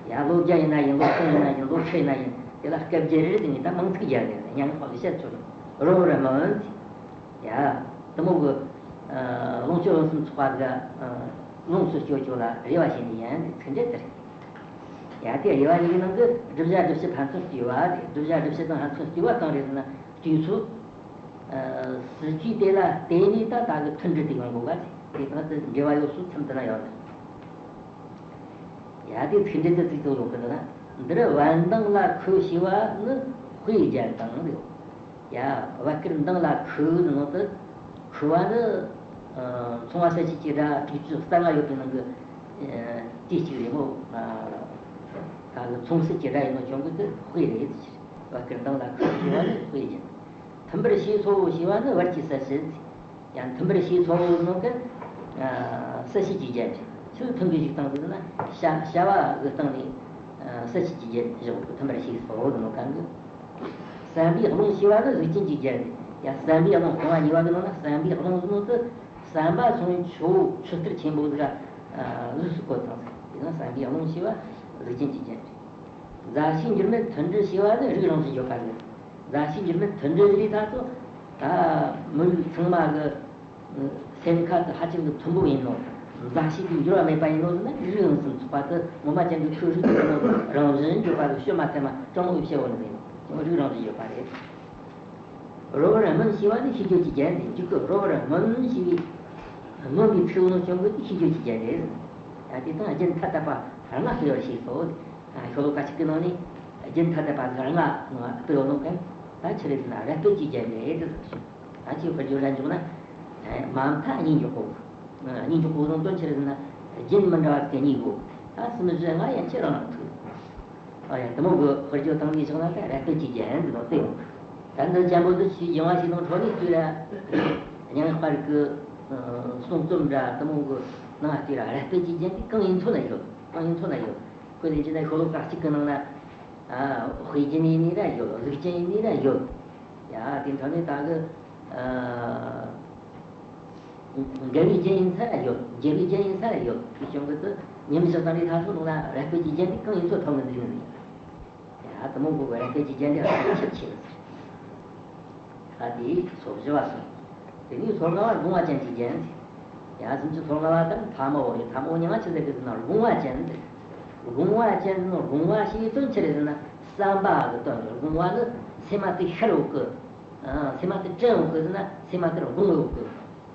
ཡ། ལོ་བརྒྱ་ཡིན་ན་ཡིན། ལོ་སྟོང་ཡིན་ན་ཡིན། ལོ་ཁྲི་ཡིན་ན་ཡིན། དེ་ལ་སྐལ་བརྒྱད་རེ་ཟེར་ནས་ད་མིང་ཚིག་སྦྱར་ནས་སྙན་ངག་པ་གི་བཤད་ཚུལ་རོལ་བར་སྨོན། ཡ། དེ་མོ་གི་ལོངས་སྤྱོད་ཕུན་སུམ་ཚོགས་པ་གི་ལོངས་སུ་སྤྱོད་རྒྱུ་ལ་རེ་བ་བྱས་ནས་ཡིན། ཚིག་འགྲེལ་དེ་རེད། ཡ། དེ་རེ་བ་ཡིན་ནང་གི་བསྒྲུབ་བྱ་བསྒྲུབ་བྱེད་ཕན་ཚུན་སྐྱེ་བ་རེད། བསྒྲུབ་བྱ་བསྒྲུབ་བྱེད་དང་ཕན་ཚུན་སྐྱེ་བ་གང་རེད་ཟེར་ན། དུས་ཚོད། ཨ། སྲིད་ཇུས་དེ་ལ་བརྟེན་ནས་ད་ད་གི་མཐུན་སྒྲིལ་དེ་ཡོང་དགོས་པ་རེད། དེ་དང་དེ་འབྲེལ་བ་ཡོད་སུ་མཚམས་དེ་ན་ཡོད་རེད། ཡ། དེ་ཚིག་འགྲེལ་དེ་ཚིག་ཐོག་ཡོད་གི་འདུག་ན། འདིར་བར་མདངས་ལ་ཁུ་ཞེས་པ་ནི་དཔེ་རྒྱན་དང་རེད། ཡ། བར་སྐབས་མདངས་ལ་ཁུ་ནི་ནང་དུ་ཁུ་བ་ནི། ཨ། མཚུངས་པ་གསལ་བྱེད་ཀྱི་སྒྲ་དྲུག་ཅུ་རྩ་ལྔ་ཡོད་པའི་ནང་གི་ཨ། དེ་གཅིག་རེད་མོ། ཨ། ད་གི་མཚུངས་གསལ་གྱི་སྒྲ་ཡིན་ནོ་ཀྱང་གི་དེ་དཔེ་རེད། བར་སྐབས་མདངས་ལ་ཁུ་ཞེས་པ་ནི་དཔེ་རྒྱན། མཐུན་པར་ཞེས་སོགས་ཞེས་པ་ནི་བར་གྱི་གསལ་བྱེད། ཡང་མཐུན་པར་ཞེས་སོགས་ནོ་ཀ། ཨ། གསལ་བྱེད་ཀྱི་རྒྱན་རེད། ཆི་ལ་མཐུན་པའི་གཞུག་དང་ཟེར་ན་བྱ་བྱ་བ་གི་སྟེང་ནས་ཨ། གསལ་བྱེད་ཀྱི་རྒྱན་བཞག་གི། མཐུན་པར་ཞེས་སོགས་ནོ་ཀ་གི། བསམ་པའི་རླུང་ཞེས་པ་ནི་གཟུགས་ཅན་གྱི་རྒྱན་རེད། ཡང་བསམ་པའི་རླུང་རྐང་བ་གཉིས་པ་གི་ནང་ན་བསམ་པའི་རླུང་ཟེར་ནོ་དེ་བསམ་པ་སོང་བའི་ཆུ་བོ་ཆུ་གཏེར་ཆེན་པོ་ཟིག་ག་གཟུགས་སུ་བཀོད་བཏང་ཟིག་དེ་ན་བསམ་པའི་རླུང་ཞེས་པ་གཟུགས་ཅན་གྱི་རྒྱན་རེད། མཛའ་བཤེས་འགྱུར་མེད་མཐུན་སྒྲིལ་ཞེས་པ་ནི་རིགས་རང་བཞིན་བརྗོད་པ་རེད། མཛའ་བཤེས་འགྱུར་མེད་མཐུན་སྒྲིལ་ཟེར་དུས་ད་མི་རིགས་ཚང་མ་གི་སེམས་ཁ་དེ་ཧ་ཅང་གི་མཐུན་པོ་ཡིན་ནོ། མཛའ་བཤེས་དེ་འགྱུར་བ་མེད་པ་ཡིན་ནོ་ཟེར་ན། རིགས་རང་བཞིན་ཚོགས་པ་དེ་ངོ་མ་ཅན་གྱི་ཁོའི་རིགས་དེ་ཡིན་ནོ། རང་བཞིན་བརྗོད་པ་གི་ཤོད་མ་ཐེ་མ་སྤྲང་མོ་ཡི་བཤད་བོ་ནི་ཡིན་ནོ། རིགས་རང་བཞིན་བརྗོད་པ་རེད། རོལ་བར་སྨོན་ཞེས་པ་ནི་ཤེས་རྒྱུད་ཀྱི་རྒྱན་རེད། འཇུག་གི་རོལ་བར་སྨོན་ཞེས་པའི་སྨོན་པའི་ཚིག་ནོ་ཀྱང་གི་ཤེས་རྒྱུད་ཀྱི་རྒྱན་རེད། ཡང་དེ་དང་རྒྱན་ཐ་དད་པ་ལྔ་སྤེལ་བར་ཞེས་སོ། ཤོ་ལོ་ཀ་གཅིག་གི་ནང་ནས་རྒྱན་ཐ་དད་པ་ལྔ་ནང་སྤེལ་བ་ནོ་ཀ་ད་ཆི་རེད་ཟེར་ན་ར་སྤེལ་གྱི་རྒྱན་རེད། ད་ཅིག་དཔེར་བརྗོད་ལ་འཇོག་ན་མ་མཐའ་གཉིས་འཇོག་གོ། གཉིས་འཇོག་གོ་ནོ་དོན་ཆི་རེད་ཟེར་ན་རྒྱན་མི་འདྲ་བ་དེ་གཉིས་གོ། ད་གསུམ་བཞི་ལྔ་ཡན་ཆད་རང་རང་ཐུག་ཨ་ཡ། དེ་མོ་གི་དཔེར་བརྗོད་བཏང་ནས་བཞག་ན་ད་ར་སྤེལ་གྱི་རྒྱན་འདི་ནང་བལྟས་ཡོང་། ད་འདི་འཇམ་པོ་འདི་ཆེས་ཡང་བ་ཞིག་དང་འཕྲོ་ནས་བལྟས་ལ། སྙན་ངག་པ་རིག་གི་གསུང་རྩོམ་འདྲ་དེ་མོ་གི་ནང་བལྟས་ལ་ར་སྤེལ་གྱི་རྒྱན་འདི་གང་ཡིན་མཚོན་ན་ཡོད། གང་ཡིན་མཚོན་ན་ཡོད། དཔེ་ལེན་གྱི་ན་ཤོ་ལོ་ཀ་གཅིག་གི་ནང་ན། ཨ། དཔེ་རྒྱན་ཡིན་ནི་ར་ཡོད། གཟུགས་ཅན་ཡིན་ནི་ར་ཡོད། ཡ། དེ་འཕྲོ་ནས་ད་གི། ཨ། འགལ་བའི་རྒྱན་ཡིན་ས་ཡོད། འགལ་བའི་རྒྱན་ཡིན་ས་ཡོད། དེ་བྱུང་གི་དུ་ཉིན་ཞག་དང་རེ་ཐག་སོང་ལོང་ན་ར་སྤེལ་གྱི་རྒྱན་དེ་གང་ཡིན་ཚོ་ཐོག་ནས་འཛིན་ནི་ཡིན། ཡ། དེ་མོ་གོ་གི་ར་སྤེལ་གྱི་རྒྱན་དེ་ཧ་ཅང་ཆེ་ཆེ་ཟེར། ད་དེ་སོ་བཞི་བ་སོང་། དེ་ནས་སོ་ལྔ་བ་བསྒོང་བ་ཅན་གྱི་རྒྱན་ཟེར། ཡ། སུམ་ཅུ་སོ་ལྔ་བ་དང་ཐ་མ་བོ་རེད། ཐ་མ་བོ་ཉི་མ་ཆི་ཟེར་གི་ཟེར་ན་བསྒོང་བ་ཅན་ཟེར། བསྒོང་བ་ཅན་ཟེར་ན་བསྒོང་བ་ཞེས་དོན་ཆི་རེད་ཟེར་ན་བསམ་པ་གི་དོན་རེད། བསྒོང་བ་ནི་སེམས་མ་དེ་ཤར་འོག་གི། ཨ། སེམས་མ་དེ་དྲན་འོག་གི་ཟེར་ན་སེམས་མ་དེར་བསྒོང་འོག་གི།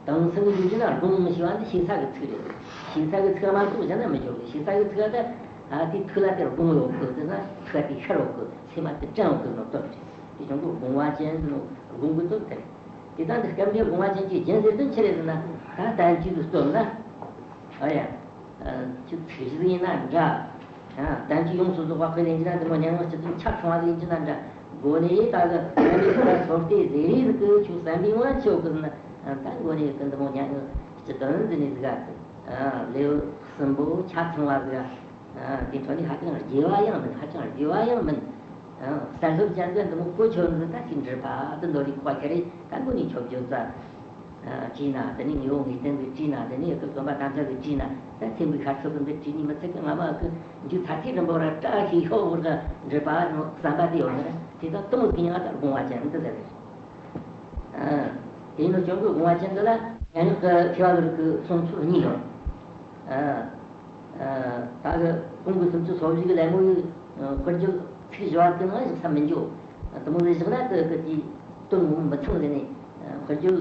དེང་སང་གི་ཡུལ་གྱི་ན་བསྒོང་ཞེས་པ་འདི་ཞེ་ས་གི་ཚིག་རེད། ཞེ་ས་གི་ཚིག་མ་གཏོགས་གཞན་ན་མི་འཇོག་གི། ཞེ་ས་གི་ཚིག་ད་ ད་དེ་ཐུགས་ལ་དེར་དགོངས་ཡོད་གི་དེ་ན་ཐུགས་དེ་ཤར་ཡོད་གི་སེམས་མ་དེ་དྲན་ཡོད་གི་ནོ་སྟོབས་རེད། དེ་བྱུང་གི་དགོངས་པ་ཅན་ནོ་དགོངས་གི་སྟོབས་དེ་རེད། དེ་དང་དེ་སྐབས་འདིར་དགོངས་པ་ཅན་གྱི་རྒྱན་ཟེར་དོན་ཆི་རེད་ཟེར་ན། ད་བསྟན་བཅོས་སུ་སྟོན་ན། ཨ་ཡ། ཁྱོད་ཚིག་གཞི་ཡིན་ན་འདྲ། བསྟན་བཅོས་ཡོངས་སུ་རྫོགས་པ་དཔེ་ལེན་གྱི་ན་དེ་མོ་སྙན་ངག་སྤྱི་དོན་ཆ་ཚང་བ་ལེན་གྱི་ན་འདྲ། སྒོ་ནས་ད་གི་སྙན་ངག་ལ་སོར་ཏེ་ཟེར་རེས་ཟིག་གི་ཁྱོད་བསམ་པའི་དབང་ཆེ་བོ་གི་ཟེར་ན། ད་སྒོ་ནས་གི་འདི་མོ་སྙན་ངག་སྤྱི་དོན་ཟེར་ནས་ཟིག་ག་ལེའུ་གསུམ་པོ་ཆ་ཚང་བ་ཟིག་ག་ཨ། དེ་འཕྲོ་ནི་ཧ་ཅང་རྒྱས་པ་ཡང་མིན། ཧ་ཅང་རྒྱས་པ་ཡང་མིན། ཨ། གསལ་བཟོ་ཅན་དུ་འདི་མོ་གོ་ཆོད་འདི་ད་ཅིག་འབྲི་པ་དུ་འདོད་རིགས་པ་ཁྱེར་རེ་ད་མགོ་ནས་ཆོ་བརྗོད་ཙ། ཨ། བྲིས་ན་དེ་ནི་ངེས་པོ་ངེས་གཏན་གྱི་བྲིས་ན་དེ་ནི་ཡོད་གི་བརྩོན་པ་དམ་བཅའ་གི་བྲིས་ན་ད་ཚེ་འདིའི་ཤར་ཕྱོགས་གི་འདི་བྲིས་ནི་མི་ཚད་གི་སྔ་མ་གི་མཇུག་མཐར་ཐུག་རིང་པོ་ར་བཀྲ་ཤིས་ཤོག་བོར་གི་འབྲི་པ་བསམ་པ་དེ་ཡོད་ན་ར་དེ་ད་གཏོང་གི་ཡང་ད་དགོངས་པ་ཅན་འདི་ཟེར་རེད། ཨ། དེ་ནི་སྐྱོང་གི་དགོངས་པ་ཅན་འདི་ལ་སྙན་ངག་གི་མཁས་པ་ལ་གི་གསུང་ཚུལ་གཉིས་ཡོད། ཨ། ཨ། ད་གི་གོང་གི་སུམ་ཅུ་སོ་བཞི་གི་ལད་མོ་ཡི་དཔེར་བརྗོད་ཚིག་བཞི་བ་དེ་ནང་བཞག་ས་མི་འཇོག་དེ་མོ་ཟིག་བཞག་ན་དེ་གི་དེའི་དོན་ངོ་མ་མི་ཚང་ཟེར་ནས་དཔེར་བརྗོད་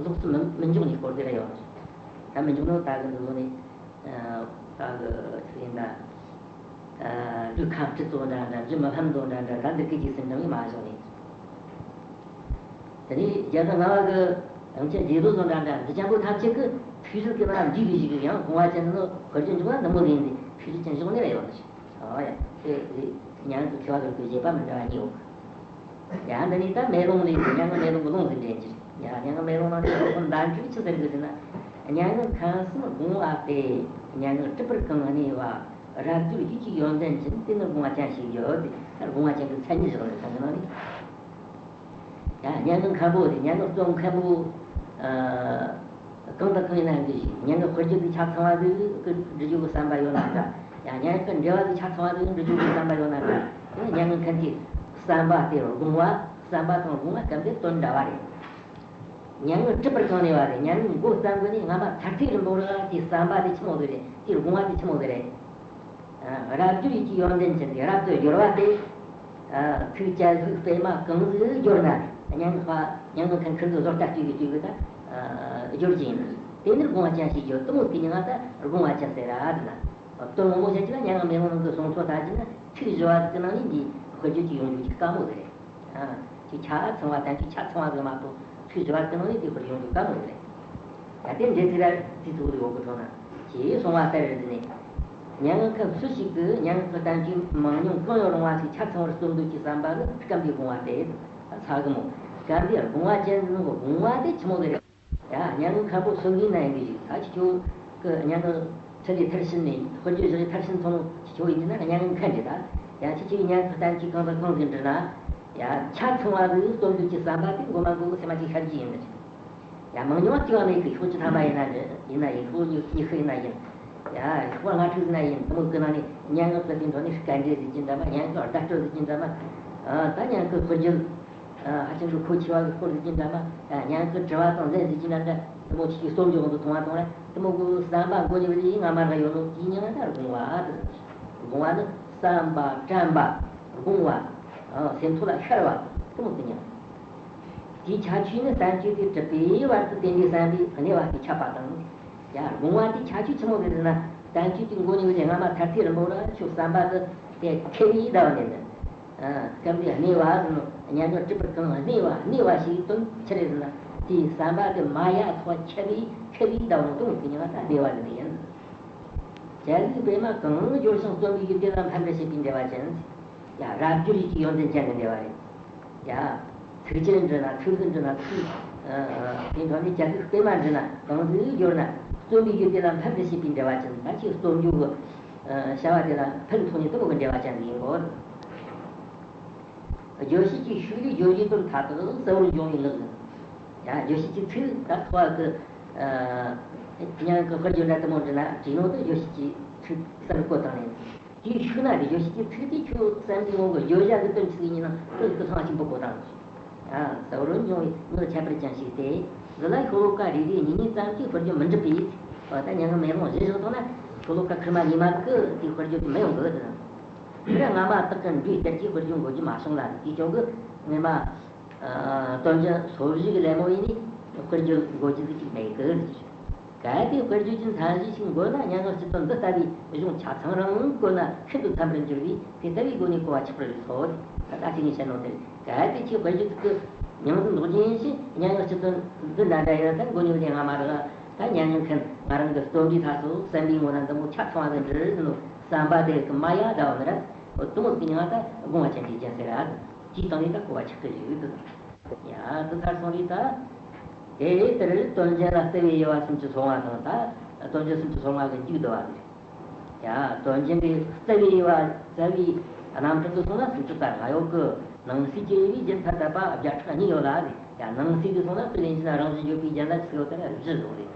ལོགས་སུ་མི་མི་འཇོག་ནས་སྐོར་དེ་ར་ཡོད། ད་མི་འཇོག་ནོ་ད་གི་འདི་ལོ་ནས། ཨ། ད་གི་ཚིག་ཡིན་ད། ཨ། འབྲུ་ཁ་སྤྲི་ཙོ་འདྲ་འདྲ་འབྲུ་མི་ཕམ་ཙོ་འདྲ་འདྲ་ད་འདི་སྐད་ཀྱི་སེམས་ཀྱང་མ་བཞག་ནས། དེ་ནས་རྒྱལ་ཁབ་ལྔ་པ་གི་དབང་ཆེན་རྗེ་བཙུན་ཙོ་འདྲ་འདྲ་འདི་ཅན་པོ་ཐམས་ཅད་ཀྱི་ཚིག་གཞི་དེ་མ་འདྲིས་པའི་གཞུག་གི་ཡང་དགོངས་པ་ཅན་ནི་དཔེར་བརྗོད་འཇོག་ན་འདི་མོ་ཡིན་ཏེ་ཚིག་གཞི་ཅན་བཞག་ནས་ར་ཡོད་ནི། ཨོ་ཡ། དེ་རེད། སྙན་ངག་གི་མཁས་པ་ཚོ་གི་བཞེད་པ་མི་འདྲ་བ་གཉིས་ཡོད། ཡ། འདི་ནས་ད་མེ་ལོང་ལས་སྙན་ངག་མེ་ལོང་གི་ལུང་ཟིག་འདྲེན་གྱི་རེད། ཡ། སྙན་ངག་མེ་ལོང་ནང་ནས་ཁོ་འདན་ཁྲིག་ཆི་ཟེར་གི་ཟེར་ན། སྙན་ངག་ཁམས་གསུམ་དགོངས་པ་སྟེ། སྙན་ངག་གྲུབ་པར་གང་གནས་པ། རབ་འབྱོར་ཡིད་ཀྱི་ཡོན་ཏན་ཅན། དེ་ནི་དགོངས་པ་ཅན་ཞིག་ཡོད་དེ། ད་དགོངས་པ་ཅན་གྱི་མཚན་ཉིད་བཞག་ནས་ཁོང་གི་ནང་ནས། ཡང་སྙན་ངག་མཁན་པོ་དེ་སྙན་ངག་རྩོམ་མཁན་པོ། ཨ། གང་དང་གང་ཡིན་ན་འདི་བཞིན་སྙན་ངག་དཔེར་བརྗོད་ཀྱི་ཆ་ཚང་བ་ཟིག་གི་འབྲི་རྒྱུ་གི་བསམ་པ་ཡོད་ན་འདྲ། ཡང་སྙན་ངག་གི་འགྲེལ་བ་གི་ཆ་ཚང་བ་ཟིག་འབྲི་རྒྱུ་གི་བསམ་པ་ཡོད་ན་འདྲ། དེ་ནི་སྙན་ངག་མཁན་གྱི་བསམ་པ་དེ་དགོངས་པ། བསམ་པ་དང་དགོངས་པ་སྐབས་འདིར་དོན་འདྲ་བ་རེད། སྙན་ངག་གྲུབ་པར་གང་གནས་པ་རེད། སྙན་ངག་མགོ་བརྩམས་གོ་ནས་སྔ་མ་མཐར་ཐུག་རིང་པོ་ར་དེའི་བསམ་པ་དེ་ཆི་མོ་ཟིག་རེད། དེའི་དགོངས་པ་དེ་ཆི་མོ་ཟིག་རེད། ཨ། རབ་འབྱོར་ཡིད་ཀྱི་ཡོན་ཏན་ཅན་དེ་རབ་ཏུ་སྦྱོར་བ་སྟེ། ཨ། ཚིག་བཅད་ལྷུག་སྤེལ་མ་གང་ཟིག་སྦྱོར་ན་སྙན་ངག་པ་སྙན་ངག་མཁན་ཁིར་གི་བཟོ་ལྟ་སྤྱོད་ཀྱི་སྤྱོད་གི་ད། ཨ། སྦྱོར་གྱི་ཡིན། དེ་ནི་དགོངས་པ་ཅན་ཞིག་ཡོད། དེ་མོ་དེ་ཉིད་ང་ད་དགོངས་པ་ཅན་ཟེར་ར་དེ་ན། དོན་ངོ་མ་བཤད་ཀྱི་ན་སྙན་ངག་མེ་ལོང་ནང་གི་གསུང་ཚུལ་ལྟར་གྱི་ན་ཚིག་བཞི་བ་ཟིག་གི་ནང་ནས་འདི་དཔེར་བརྗོད་ཀྱི་ཡོང་རྒྱུ་གི་དཀའ་མོ་ཟིག་རེད། ཨ། ཅིག་ཆ་ཚང་བ་དང་ཅིག་ཆ་ཚང་བ་ཟིག་མ་གཏོགས་ཚིག་བཞི་བ་ཟིག་གི་ནང་ནས་དེ་དཔེར་ཡོང་རྒྱུ་དཀའ་མོ་ཟིག་རེད། ད་དེ་འདྲའི་ཚིག་ར་ཚིག་ཚུགས་རེ་འོག་གི་ཁྲོད་ན་ཞེས་གསུངས་པ་ལྟར་རེད་ནས། སྙན་ངག་མཁན་སུ་ཞིག་གིས་སྙན་ངག་གི་བསྟན་བཅོས་མང་ཉུང་གང་ཡང་རུང་བ་ཞིག་ཆ་ཚང་བར་རྩོམ་འདོད་ཀྱི་བསམ་པ་ནི་སྐབས་འདིའི་དགོངས་པ་སྟེ། ཚ་གི་མོ། སྐབས་འདིའི་དགོངས་པ་ཅན་ནི་དགོངས་པ་དེ་ཆི་མོ་ཟིག་རེད། ཡ། སྙན་ངག་མཁན་པོ་སུ་ཡིན་ན་ཡིན་གི་ཞིག་ད་ཁྱེད་ཆོ་གི་སྙན་ངག་ཁྲིད་ལས་མཐར་ཕྱིན་ནས་དཔེར་བརྗོད་བཞག་མཐར་ཕྱིན་ཚང་མ་ཁྱེད་ཆོ་ཡིན་གྱི་ན་སྙན་ངག་མཁན་རེད་ད། ཡ། ཁྱེད་ཆོས་སྙན་ངག་བསྟན་བཅོས་གང་དང་གང་ཟིག་འབྲི་ན། ཡ། ཆ་ཚང་བ་ཟིག་རྩོམ་འདོད་ཀྱི་བསམ་པ་དེ་མགོ་མ་མགོ་སེམས་མ་ཅིག་ཤར་གྱི་ཡིན་ནི། ཡ། མང་ཉུང་གཅིག་བ་མེད་གི། ཤོག་བཅུ་ཐམ་པ་ཡིན་ན་འདྲ་ཡིན་ན་ཡིན། ཤོག་ཉི་ཉི་ཤུ་ཡིན་ན་ཡིན། ཡ། ཤོག་ལྔ་དྲུག་ཡིན་ན་ཡིན། དེ་མོ་གི་ནང་ནས་སྙན་ངག་གི་དེ་འདྲ་ནི་སྐད་འདྲེན་ཟེར་གྱི་འདྲ་མ། སྙན་ངག་བརྡ་སྤྲོད་ཟེར་གྱི་འདྲ་མ། ཨ། ད་སྙན་ངག་དཔེར་བརྗོད། ཨ། ཧ་ཅང་གི་མཁོ་ཆེ་བ་གི་སྐོར་ཟེར་གྱི་འདྲ་མ། ཨ། སྙན་ངག་དྲི་བ་དང་ལན་ཟེར་གྱི་འདྲ་འདྲ། དེ་མོ་ཆེ་ཆེ་རྩོམ་སྦྱོང་དུ་མཐོང་བ་དང་ར། དེ་མོ་གི་བསམ་པ་མགོ་ནས་བློ་ཡིན་ང་མ་ར་ཡོད་ནོ་དེའི་མིང་ལ་ད་དགོངས་པ་དེ། དགོངས་པ་ནི་བསམ་པ་དྲན་པ་དགོངས་པ། ཨ། སེམས་ཐོག་ལ་ཤར་བ་དེ་མོ་གི་མིང་། དེའི་ཁྱད་ཆོས་ནི་བསྟན་བཅོས་དེ་གྲུབ་པའི་བར་དུ་དེ་འདྲའི་བསམ་པའི་གནས་པ་དེ་ཁྱབ་པ་དང་། ཡ། དགོངས་པ་དེ་ཁྱད་ཆོས་ཆི་མོ་རེད་ཟེར་ན། བསྟན་བཅོས་དེ་མགོ་ནས་བཞིན་སྔ་མ་མཐར་ཐུག་རིང་པོ་ར་ཁྱོད་བསམ་པ་དེ་དེ་མཁས་པའི་ཟླ་བ་ནས་ནི། ཨ། སྐབས་འདིའི་གནས་པ་ཟེར་ནོ་སྙན་ངག་གྲུབ་པར་གང་གནས་པ། གནས་པ་ཞེས་དོན་ཆི་རེད་ཟེར་ན། དེའི་བསམ་པ་དེ་མ་ཡལ་ཐོག་ཁྱབ་པའི་མཁས་པའི་ཟླ་བ་ནས་དེ་མོ་དེ་ཉིད་ད་གནས་པ་ཟེར་ནི་ཡིན། བཅད་ལྷུག་སྤེལ་མ་གང་སྦྱོར་ཞིང་རྩོམ་པའི་ཡུལ་དེ་ལ་ཕན་པར་བྱེད་པའི་འགྲེལ་པ་ཅན། ཡ། རབ་འབྱོར་ཡིད་ཀྱི་ཡོན་ཏན་ཅན་གྱི་འགྲེལ་པ་རེད། ཡ། ཚིག་ཅན་འབྲི་ན་ཚིག་ལྷུག་འབྲི་ན་ཚིག་ཨ། ཨ། དེ་འཕྲོ་ནས་བཅད་ལྷུག་སྤེལ་མ་འབྲི་ན་གང་ཟིག་སྦྱོར་ན་རྩོམ་པའི་ཡུལ་དེ་ལ་ཕན་པར་བྱེད་པའི་འགྲེལ་པ་ཅན། ད་ཁྱེད་རྩོམ་རྒྱུ་གི་ཨ། བྱ་བ་དེ་ལ་ཕན་ཐོགས་ནས་དེ་མོ་གི་འགྲེལ་པ་ཅན་ཡིན་གོ། བརྗོད་བྱེད་ཀྱི་ཤུགས་ལས་བརྗོད་བྱའི་དོན་མཐའ་དག་གསལ་བོར་འབྱུང་བའི་ངག་ཡིན། ཡ། བརྗོད་བྱེད་ཀྱི་ཚིག་ད་ཐོག་གི་ཨ། སྙན་ངག་གི་དཔེར་བརྗོད་འདྲ་དེ་མོ་འབྲི་ན་བྲིས་ནོ་དེ་བརྗོད་བྱེད་ཀྱི་ཚིག་གསལ་བོ་བཀོད་བཏང་ནས། དེའི་ཤུགས་ན་དེ་བརྗོད་བྱེད་ཀྱི་ཚིག་དེ་ཁྱོད་བསམ་གྱི་ངོ་གི་བརྗོད་བྱ་གི་དོན་ཚིག་གཉིས་ནང་དོན་གི་ཐང་ཆེན་པོ་གོ་དང་། ཨ། གསལ་བོར་འབྱུང་བའི་ངག་ཁྱད་པར་ཅན་ཞིག་སྟེ། འདི་ལ་ཤོ་ལོ་ཀ་རེ་རེ་གཉིས་གཉིས་ཙམ་གྱིས་དཔེར་བརྗོད་མི་འགྲུབ་པས། འོ་ད་སྙན་ངག་མེ་ལོང་བཞི་བཞག་བཏང་ན་ཤོ་ལོ་ཀ་ཁེར་མ་གཉིས་མ་གི་དེའི་དཔེར་བརྗོད་དེ་མི་ཡོང་གི་ཟེར། དེ་ར་སྔ་མ་དག་གི་འགྲོས་ལྟར་གྱི་དཔེར་བརྗོད་འགོད་རྒྱུ་མ་བྱུང་ལ། དེའི་རྐྱེན་གྱིས་སྔོན་མ་ཨ། སྟོན་ཅན་སོ་བཞི་གི་ལད་མོ་ཡིན་ནི་དཔེར་བརྗོད་འགོད་རྒྱུ་ཟིག་ཅིག་མེད་གི་ཟེར། གལ་ཏེ་དཔེར་བརྗོད་ཀྱི་མཚན་གཞི་ཞིག་འགོད་ན། སྙན་ངག་སྤྱི་དོན་འདི་ལྟ་བུའི་གཞུང་ཆ་ཚང་རང་བཀོད་ན་ཤིན་ཏུ་འཚམ་པར་འགྱུར་བས། དེ་ལྟ་བུའི་སྒོ་ནས་གོ་བ་ཆགས་པར་ལུས་སོ། ད་ལྟ་ཅི་ངས་བཤད་ནོ་དེ། གལ་ཏེ་ཁྱེད་དཔེར་བརྗོད་ཀྱི་མྱིང་འདི་འདོགས་རྒྱུ་ཡིན་ཞེས། སྙན་ངག་སྤྱི་དོན་འདི་འདྲ་འདྲ་ཡོད་ད་མགོ་ནས་བདེ་ང་མ་རེད། ད་སྙན་ངག་མཁན་ང་རང་གི་རྩོམ་འབྲིའི་ཐ་སོ་བསམ་པའི་ངོ་ན་འདི་མོ་ཆ་ཚང་བ་ཟིག་འབྲི་ཟིན་ནོ་བསམ་པ་དེ་གི་མ་ཡ་ད་བ་ནི་ར། དུ་མོ་གི་མྱིང་ང་ད་དགོངས་པ་ཅན་གྱི་རྒྱན་ཟེར་ར། དེའི་སྟེང་ནས་ད་གོ་བ་ཆགས་ཀྱི་ཡོད་དུ། ཡ་དུ་ཚར་སོང་རེད་ད། དེ་ལྟར་དོན་གཞན་ལ་བརྩེ་བའི་དབྱེ་བ་སུམ་ཅུ་སོ་ལྔ་དང་། ད་དོན་གཞན་སུམ་ཅུ་སོ་ལྔ་གི་མཇུག་བསྡུ་བ་རེད། ཡ་དོན་གཞན་གྱི་བརྩེ་བའི་དབྱེ་བ་བརྩེ་བའི་རྣམ་གྲངས་སུ་སོང་ན་སུམ་ཅུ་རྩ་ལྔ་ཡོད་གི། ནང་གསེས་ཀྱི་དབྱེ་བས་རྒྱན་ཐ་དད་པ་བརྒྱ་ཕྲག་གཉིས་ཡོད་ལ་རེད། ཡ་ནང་གསེས་ཀྱི་སོང་ན་དཔེ་ལེན་གྱི་ན་རང་བཞིན་བརྗོད་པའི་རྒྱན་ལ་ཆི་ཡོད་ད་ར་བཞི་བཟོ་རེད།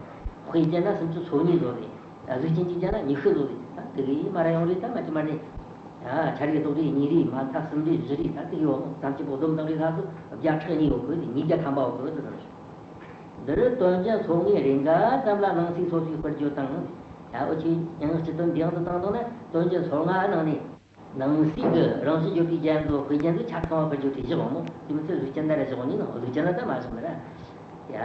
དཔེ་ཅན་ན་སུམ་ཅུ་སོ་གཉིས་བཟོ་རེད། གཟུགས་ཅན་གྱི་རྒྱན་ལ་ཉི་ཤུ་བཟོ་རེད། ད་དེ་གི་མ་ར་ཡོང་རེད་ད་མ་ཅི་མ་རེད། ཡ་ཆ་རེ་རྡོག་རེ་གཉིས་རེ་མ་མཐའ་གསུམ་རེ་བཞི་རེ་ད་དེ་ཡོད་ཙམ་གྱི་པོ་སྡོམ་དང་རེ་ལྷག་ཏུ་བརྒྱ་ཕྲག་གཉིས་ཡོད་གི། དེ་ཉིས་བརྒྱ་ཐམ་པ་ཡོད་གི་དེ་ཙམ་རེད། འདིར་དོན་གཞན་སོ་ལྔའི་རེ་འགའ་ཙམ་ལ་ནང་གསེས་སོ་སོའི་དཔེར་བརྗོད་དང་། ཡ་འོ་ཆེ་ཡང་སྤྱི་དོན་འདི་ཡང་དུ་བཏང་དོན་ན་དོན་གཞན་སོ་ལྔ་ནང་ནས། ནང་གསེས་ཀྱི་རང་བཞིན་བརྗོད་པའི་རྒྱན་དུ་དཔེ་རྒྱན་དུ་ཆ་ཚང་བ་དཔེར་བརྗོད་བྲིས་བཞག་འོང་མོ། དེ་མི་ཚད་གཟུགས་ཅན་ད་རེ་བཞག་འོང་ནི་ནང་གཟུགས་ཅན་ལ་ད་མ་བཞག་ནི་ར། ཡ།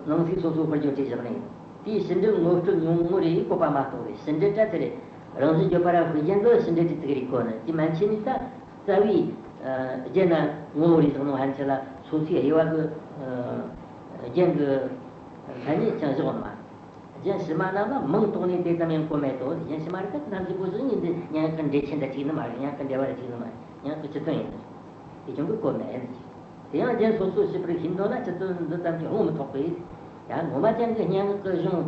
ནང་གསེས་སོ་སོའི་དཔེར་བརྗོད་བྲིས་བཞག་ནི། དེའི་ཕྱི་འབྲེལ་ངོ་སྤྲོད་ཉུང་ངུ་རེ་བཀོད་པ་མ་གཏོགས་རེད། ཕྱི་འབྲེལ་བྲལ་ཚེ་རེད། རང་བཞིན་བརྗོད་པ་ར་དཔེ་རྒྱན་དུ་ཕྱི་འབྲེལ་གྱི་ཚིག་རིགས་བཀོད་ནི་དེ་མན་ཆད་ནི་ད་རྩ་བའི་རྒྱན་ན་ངོ་བོ་རེ་བཞག་ནོ་ཧན་ཆད་ལ་སོ་སོའི་དབྱེ་བ་གི་རྒྱན་གྱི་མཚན་ཉིད་ཀྱང་བཞག་འོང་མ། གཞན་ཕྱི་མ་རྣམས་ལ་མིང་ཐོགས་ནས་དེ་ཙམ་ཡང་བཀོད་མེད་དོ། གཞན་ཕྱི་མ་རིགས་ཀ་ཐམས་ཅད་པོ་ཟིག་ཡིན་ཏེ་སྙན་ངག་གི་འགྲེལ་ཆེན་དང་གཅིག་ནི་མ་རེད། སྙན་ངག་གི་འགྲེལ་བ་རེ་གཅིག་ནི་མ་རེད། སྙན་ངག་གི་སྤྱི་དོན་ཡིན་ནི་རེད། དེ་ཀྱང་གི་བཀོད་མེད། དེ་ཡང་རྒྱན་སོ་སོར་ཕྱེ་བར་ཤེས་འདོད་ན་སྤྱི་དོན་འདི་ཙམ་གྱིས་བསྔོ་མི་ཐོགས་པས། ཡང་ངོ་མ་ཅན་གྱི་སྙན་ངག་གི་གཞུང་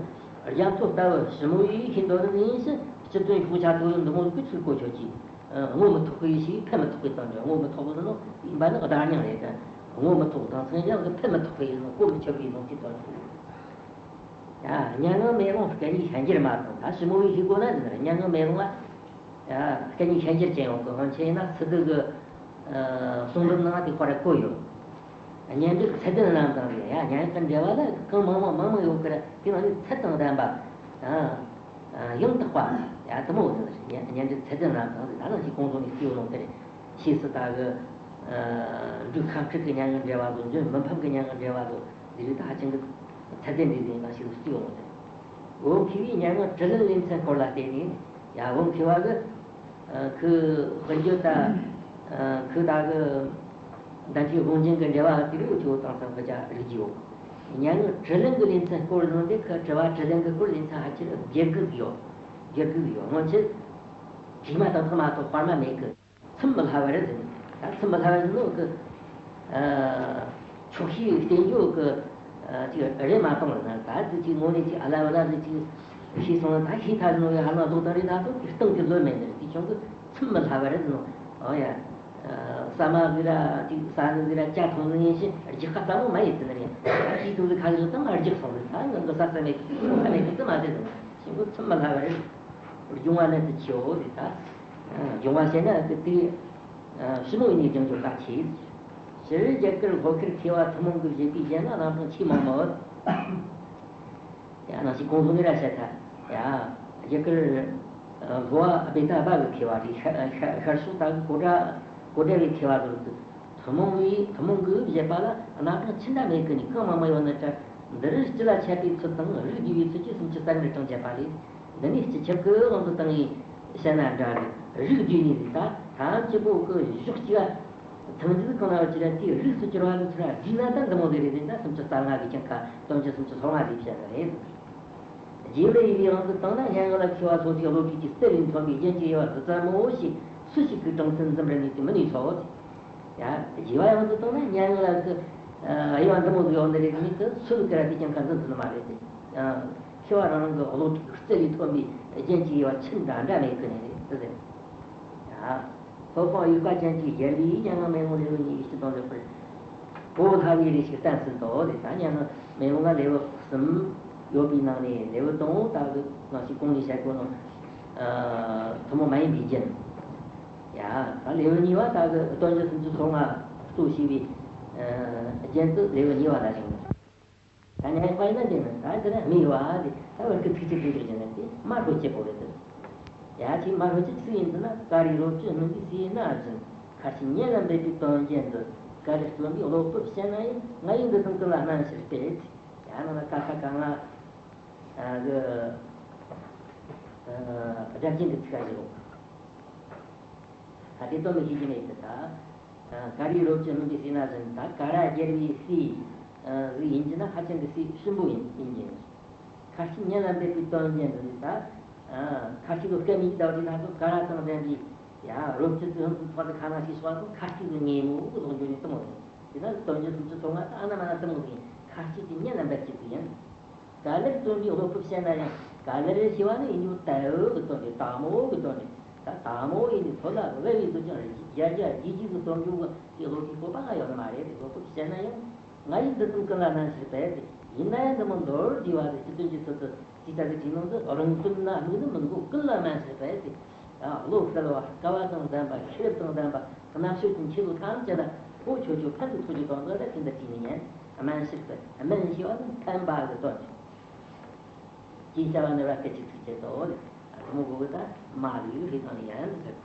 རྒྱ་མཚོ་ལྟ་བུ་ཞིབ་མོ་ཡིས་ཤེས་འདོད་ནི་ཡིན་ཕྱིན་སྤྱི་དོན་ཤོག་ཆ་ཐོ་ཡོད་འདི་མོ་ཟིག་གི་ཚུལ་གོ་ཆོད་ཀྱིས་བསྔོ་མི་ཐོགས་པའི་ཞིག་ཕན་མི་ཐོགས་པའི་དོན་རེད། བསྔོ་མི་ཐོགས་པ་ནི་ཡིན་པ་ནི་བརྡ་རྙིང་རེད། བསྔོ་མི་ཐོགས་དང་སང་ཡང་གི་ཕན་མི་ཐོགས་པའི་གོ་མི་ཆོད་པའི་ལུང་གི་དོན་རེད། ཡ། སྙན་ངག་མེ་ལོང་སྐད་ཉིད་ཤན་སྦྱར་མ་དང་ད་ཞིབ་མོ་བའི་ཤེས་དགོས་ན་ཟེར་ན་སྙན་ངག་མེ་ལོང་ང་། ཡ། སྐད་ཉིད་ཤན་སྦྱར་ཅན་ཡོང་གི་སྔོན་ཆད་ཡིན་ན་སི་ཏུ་གི་གསུང་འབུམ་ནང་དེ་ཁོ་ར་བཀོད་ཡོད། སྙན་སྒྲོན་ཚད་ལྡན་རྣམས་དང་ཟེར་ཡ་སྙན་ངག་གི་འགྲེལ་བ་ལ་གང་མང་མང་མང་མང་ཡོད་ཀི་ར། དེ་ནང་ནས་ཚད་དང་ལྡན་པ། ཡང་དག་པ། ཡ་དུ་མོ་ཟེར་ན་སྙན་སྒྲོན་ཚད་ལྡན་རྣམས་དང་ཟེར་ད་ནང་བཞིན་གོང་བཟོ་ནས་སྐྱེས་ཡོད་ནོ་དེ་རེད། ཕྱིས་སུ་ད་གི་འབྲུག་ཁ་མཁྲིག་གི་སྙན་ངག་འགྲེལ་བ་དང་འབྲུག་མི་ཕམ་གི་སྙན་ངག་འགྲེལ་བ་དང་འདི་རིགས་ད་ཧ་ཅང་གི་ཚད་ལྡན་འདི་ཟིན་ན་ཞིག་སྐྱེས་ཡོང་དེ། བོད་མཁས་པའི་སྙན་ངག་དྲི་ལན་ལེ་ཚན་སྐོར་ལ་བལྟས་ནས་ཡ་བོད་མཁས་པ་གི་ཁོའི་དཔེར་བརྗོད་ད་ཁོའི་ད་གི་ཟླ་མཆོག་དབང་ཆེན་གི་འགྲེལ་བ་དེ་རིགས་ཆེ་བོ་དང་སང་ཁོ་ཅག་རིག་རྒྱུ་ཡོད། སྙན་ངག་དྲི་ལན་གི་ལེ་ཚན་སྐོར་ནང་དེ་ཁོ་དྲི་བ་དྲི་ལན་གི་སྐོར་ལེ་ཚན་ཧ་ཅང་བརྒྱད་དགུ་ཡོད། བརྒྱད་དགུ་ཡོད་སྔོན་ཆད་དྲི་མ་དང་ཐོག་མ་ཐོག་དཔར་མ་མེད་གི། ཚིམ་མི་ལྷ་བར་ཟེར། ད་ཚིམ་མི་ལྷ་བར་ཟེར་ནོ་གི། ཆོག་ཤེས་བསྟན་རྒྱུ་གི། ཅིག་རེད་མ་གཏོང་ལ་ན་ད་ཟིག་ཅིག་ངོ་ནས་ཅིག་ཨ་ལ་བ་ལ་ཟིག་ཅིག་ཤེས་སོང་ན་ད་ཤེས་ཐལ་ནོ་ཡ་ཧ་ལ་ལོག་དང་རེད་ན་ཐོག་གི་སྟེང་གི་ལོས་མེད་ནི་རེད། དེ་ཆུང་གི་ཚིམ་མི་ལྷ་བར་ཟེར་ནོ། ཨོ་ཡ། ས་མ་ཟིག་ར་ཅིག་ས་ནི་ཟིག་ར་ཅ་ཐོང་ཟིག་ཡིན་ཞིང་རྒྱག་ཁ་ལྟ་མོ་མ་ཡིན་ཟེར་ནི་རེད། ད་ཤེས་ཐུབ་ཟིག་ཁ་ཟིག་ཙམ་རྒྱག་སོང་ཟིག་ད་ང་གི་ས་ས་མེད་གི་ས་མེད་གི་ཙམ་མ་ཟེར་ཟིག་ཆུང་གི་ཚིམ་མི་ལྷ་བར་ཟེར། སྦྱོང་བ་ནི་དེ་ཆེའོ་དེ་ད། སྦྱོང་བ་བྱས་ན་དེ་དེ་ཞི་མོ་ཡིན་ནས་སྦྱང་རྒྱུ་ལ་ཆེ། སྤྱིར་རྒྱ་གར་ལྷོ་ཁར་མཁས་པ་ཐུན་མོང་གི་བཞེད་པའི་རྒྱན་ལ་རྣམ་གྲངས་ཆེས་མང་མོད། ཡང་ནང་བཞིན་གོང་བཟོ་ནས་ར་བཤད་ཐལ། ཡ། རྒྱ་གར་ལྷོ་བ་བེ་ཏ་བ་གི་མཁས་པ་རེད། ཤར་ཤར་ཕྱོགས་ད་གི་གོ་ཏྲ་གོ་ཏྲ་བའི་མཁས་པ་ཚོ་ཐུན་མོང་བའི་ཐུན་མོང་གི་བཞེད་པ་ལ་རྣམ་གྲངས་ཆེ་འདྲ་མེད་གི་ནས་གང་མང་མང་ཡོད་ན་འདྲ། འདིར་སྤྱི་ལ་ཁྱབ་པའི་ཚུལ་དང་རིགས་བསྡུས་པའི་ཚུལ་གྱིས་སུམ་ཅུ་རྩ་ལྔར་གྲངས་བཅད་པ་ལས། འདི་ནི་སྤྱི་ཁྱབ་ཀྱི་དབང་དུ་བཏང་བའི་བཤད་ན་འདྲ་རེད། རིགས་བསྡུས་ནས་ད་ཐམས་ཅད་པོ་གི་གཞོགས་གཅིག་ཐང་ཅིག་གང་ལ་བ་ཅི་ར་དེའི་རིགས་སུ་གྱུར་པ་ལ་ཚུར་བསྡུས་ན་ད་འདི་མོ་ཟིག་རེད་ཟེར་ན་སུམ་ཅུ་རྩ་ལྔ་གི་ཀྱང་ཁ་དོན་གྱི་སུམ་ཅུ་སོ་ལྔ་ཟིག་བཤད་པ་རེད། རྗེས་ལ་ཡི་གེའི་དབང་དུ་བཏང་ན་སྙན་ངག་ལ་མཁས་པ་སོ་སོའི་བློ་གྲོས་ཀྱི་རྩལ་ལས་ཐོན་པའི་རྒྱན་གྱི་དབྱེ་བ་འདི་ཙམ་མོ་ཞིག་སུ་ཞིག་གིས་གྲངས་ཚད་འཛིན་པར་ནུས་ཏེ་མི་ནུས་སོ། ཡ། རྗེས་པ་ཡང་དུ་བཏང་ན་སྙན་ངག་ལ་གི་དབྱེ་བ་འདི་མོ་ཟིག་ཡོད་ནི་རེད་མིན་གི་སུ་ལ་ཀི་ར་དེ་ཀྱང་ཁ་འཛིན་ཐུབ་ནི་མ་རེད་དེ། མཁས་པ་རང་རང་གི་བློ་གྲོས་ཀྱི་རྩལ་ལས་ཐོན་པའི་རྒྱན་གྱི་དབྱེ་བ་ཆི་འདྲ་འདྲ་མེད་གི་ནི་རེད་དེ་ཟེར། ཡ། སློབ་དཔོན་དབྱུག་པ་ཅན་གྱིས་སྦྱར་བའི་སྙན་ངག་མེ་ལོང་ལེའུ་གཉིས་ཀྱི་སྤྱི་དོན་ལེགས་པར་གོ་སླ་བའི་རེ་ཞིག་བསྟན་ཟིན་ཏོ། དེ་ད་སྙན་ངག་མེ་ལོང་ལ་ལེའུ་གསུམ་ཡོད་པའི་ནང་ནས་ལེའུ་དང་པོ་ད་གི་ནང་བཞིན་གོང་ནས་བཤད་དགོས་ནོ། ཐུན་མོང་མ་ཡིན་པའི་རྒྱན། ཡ། ད་ལེའུ་གཉིས་པ་ད་གི་དོན་གྱི་སུམ་ཅུ་སོ་ལྔ་གཙོ་བྱས་པའི་རྒྱན་དུ་ལེའུ་གཉིས་པ་ལ་བྱུང་། ད་ངས་དཔེར་ན་འདི་ནི་ད་འདི་ན་མི་ཡོད་ཨ་དེ་ད་བར་གི་ཚིགས་བཅད་བསྡུས་བསྡུས་ཀྱི་ནི་དེ་མ་ཧྲོ་ཅེ་པོ་རེད་དེ། ཡ་ཆེ་མ་ཧྲོ་ཅེ་ཚིག་ཡིན་འདི་ན་ཀ་རི་རོ་ཅི་སྣུམ་གྱི་སའི་སྣ་བཞིན་མཁར་ཆུ་ཉེ་ལ་འབེབས་པའི་དོན་རྒྱན་དུ་ཀ་རི་རྩོམ་པའི་བློ་སྤོབས་བཤད་ན་ཡང་ང་ཡི་འདི་དང་ཀུན་ལ་སྣང་ཕྱིར་སྤེལ་ཚིག་ཡ་ནང་ལ་ཀ་ཁ་ག་ང་། ཨ་གི་ཨ་སྒྲ་གཅན་གྱི་ཚིག་ག་བཞག་གོ། ད་དེ་དོན་ལ་ཤེས་ཀྱི་མེད་དེ་ད། ཨ་ཀ་རའི་རོ་བཅུད་སྨིན་པའི་ཟས་ན་བཞིན་ད་ཀ་ར་རྒྱལ་བའི་ཟས་ཨ་ཟིག་ཡིན་གྱི་ན་ཧ་ཅང་གི་ཟས་ཞིམ་པོ་ཡིན་ཡིན་གྱི་ཡིན། ཁ་ཅིག་ཉིད་ལ་འབད་པའི་དོན་ཅན་དུ་ནི་ད། ཨ་ཁ་ཅིག་གི་སྐད་མི་ཡིག་ཟླ་བ་དེ་ན་ཚོ་ཀ་ར་དང་ལྡན་པའི་ཡ་རོ་བཅུད་ཀྱི་ཧོན་ཚོ་ཚོགས་ཏེ་ཁ་ན་ཞིག་སོགས་ལ་ཁ་ཅིག་གི་ངེས་མོ་གི་ལོག་འགྱུར་ནི་དེ་མོ་ཡིན། དེ་ན་དོན་ཅན་སུམ་ཅུ་སོ་ལྔ་ད་ཨ་ན་མ་ན་དེ་མོ་ཡིན། ཁ་ཅིག་གི་ཉིད་ལ་འབད་ཀྱི་ཡིན། ག་ལེར་སྟོན་པའི་བློ་སྐུ་བཤད་ན་ཡང་ག་ལེར་ཞེས་པ་ནི་ཡིན་རྒྱུ་དལ་གི་དོན་རེད། དལ་མོ་གི་དོན་རེད། ད་དལ་མོ་ཡིན་ནི་ཐོ་ལ་བབས་པའི་དུ་ཀྱང་རེད། རྒྱ་རྒྱ་རྒྱ་རྒྱུད་ཀྱི་སྟོན་རྒྱུ་གི་བློ་གི་སྤོབས་པ་ཡོད་ནི་མ་རེད། བློ་སྐུ་བཤད་ན་ཡང་ང་ཡིས་འདི་ཙམ་ཀུན་ལ་སྨན་ཞིག་པས་ཏེ། ཡིན་ན་ཡང་འདི་མོ་མདོར་བསྡུས་པ་རེད། སྤྱི་དོན་གྱི་ཚུལ་དུ་ཅི་ལྟར་གྱི་བྲིས་ནོ་འདི་རང་དོན་ན་དམིགས་ནི་མི་འགོ། ཀུན་ལ་སྨན་ཞིག་པས་ཏེ། ཨ་བློ་གསལ་བ་སྐལ་བ་དང་ལྡན་པ་ཤེས་རབ་དང་ལྡན་པ་རྣམ་དཔྱོད་ཀྱི་ཆེད་དུ་ཐམས་ཅད་ལ་ཨོ་ཆོས་ཆོས་ཕན་དུ་ཐོགས་ཀྱི་དོན་དག་ལ་ཕན་དུ་བྱས་ནས་ཉན། སྨན་ཞིག་པས། སྨན་ཞེས་པ་ནི་ཕན་པ་གི་དོན་ཅིག་ཅེས་བྱ་བ་ནི་ར་སྐད་ཅིག་ཚིག་བཅད་དོ། དེ་མོ་གོ་གི་ད་མ་ལུས་ལུས་ཤེས་དང་ཡན་ཟེར།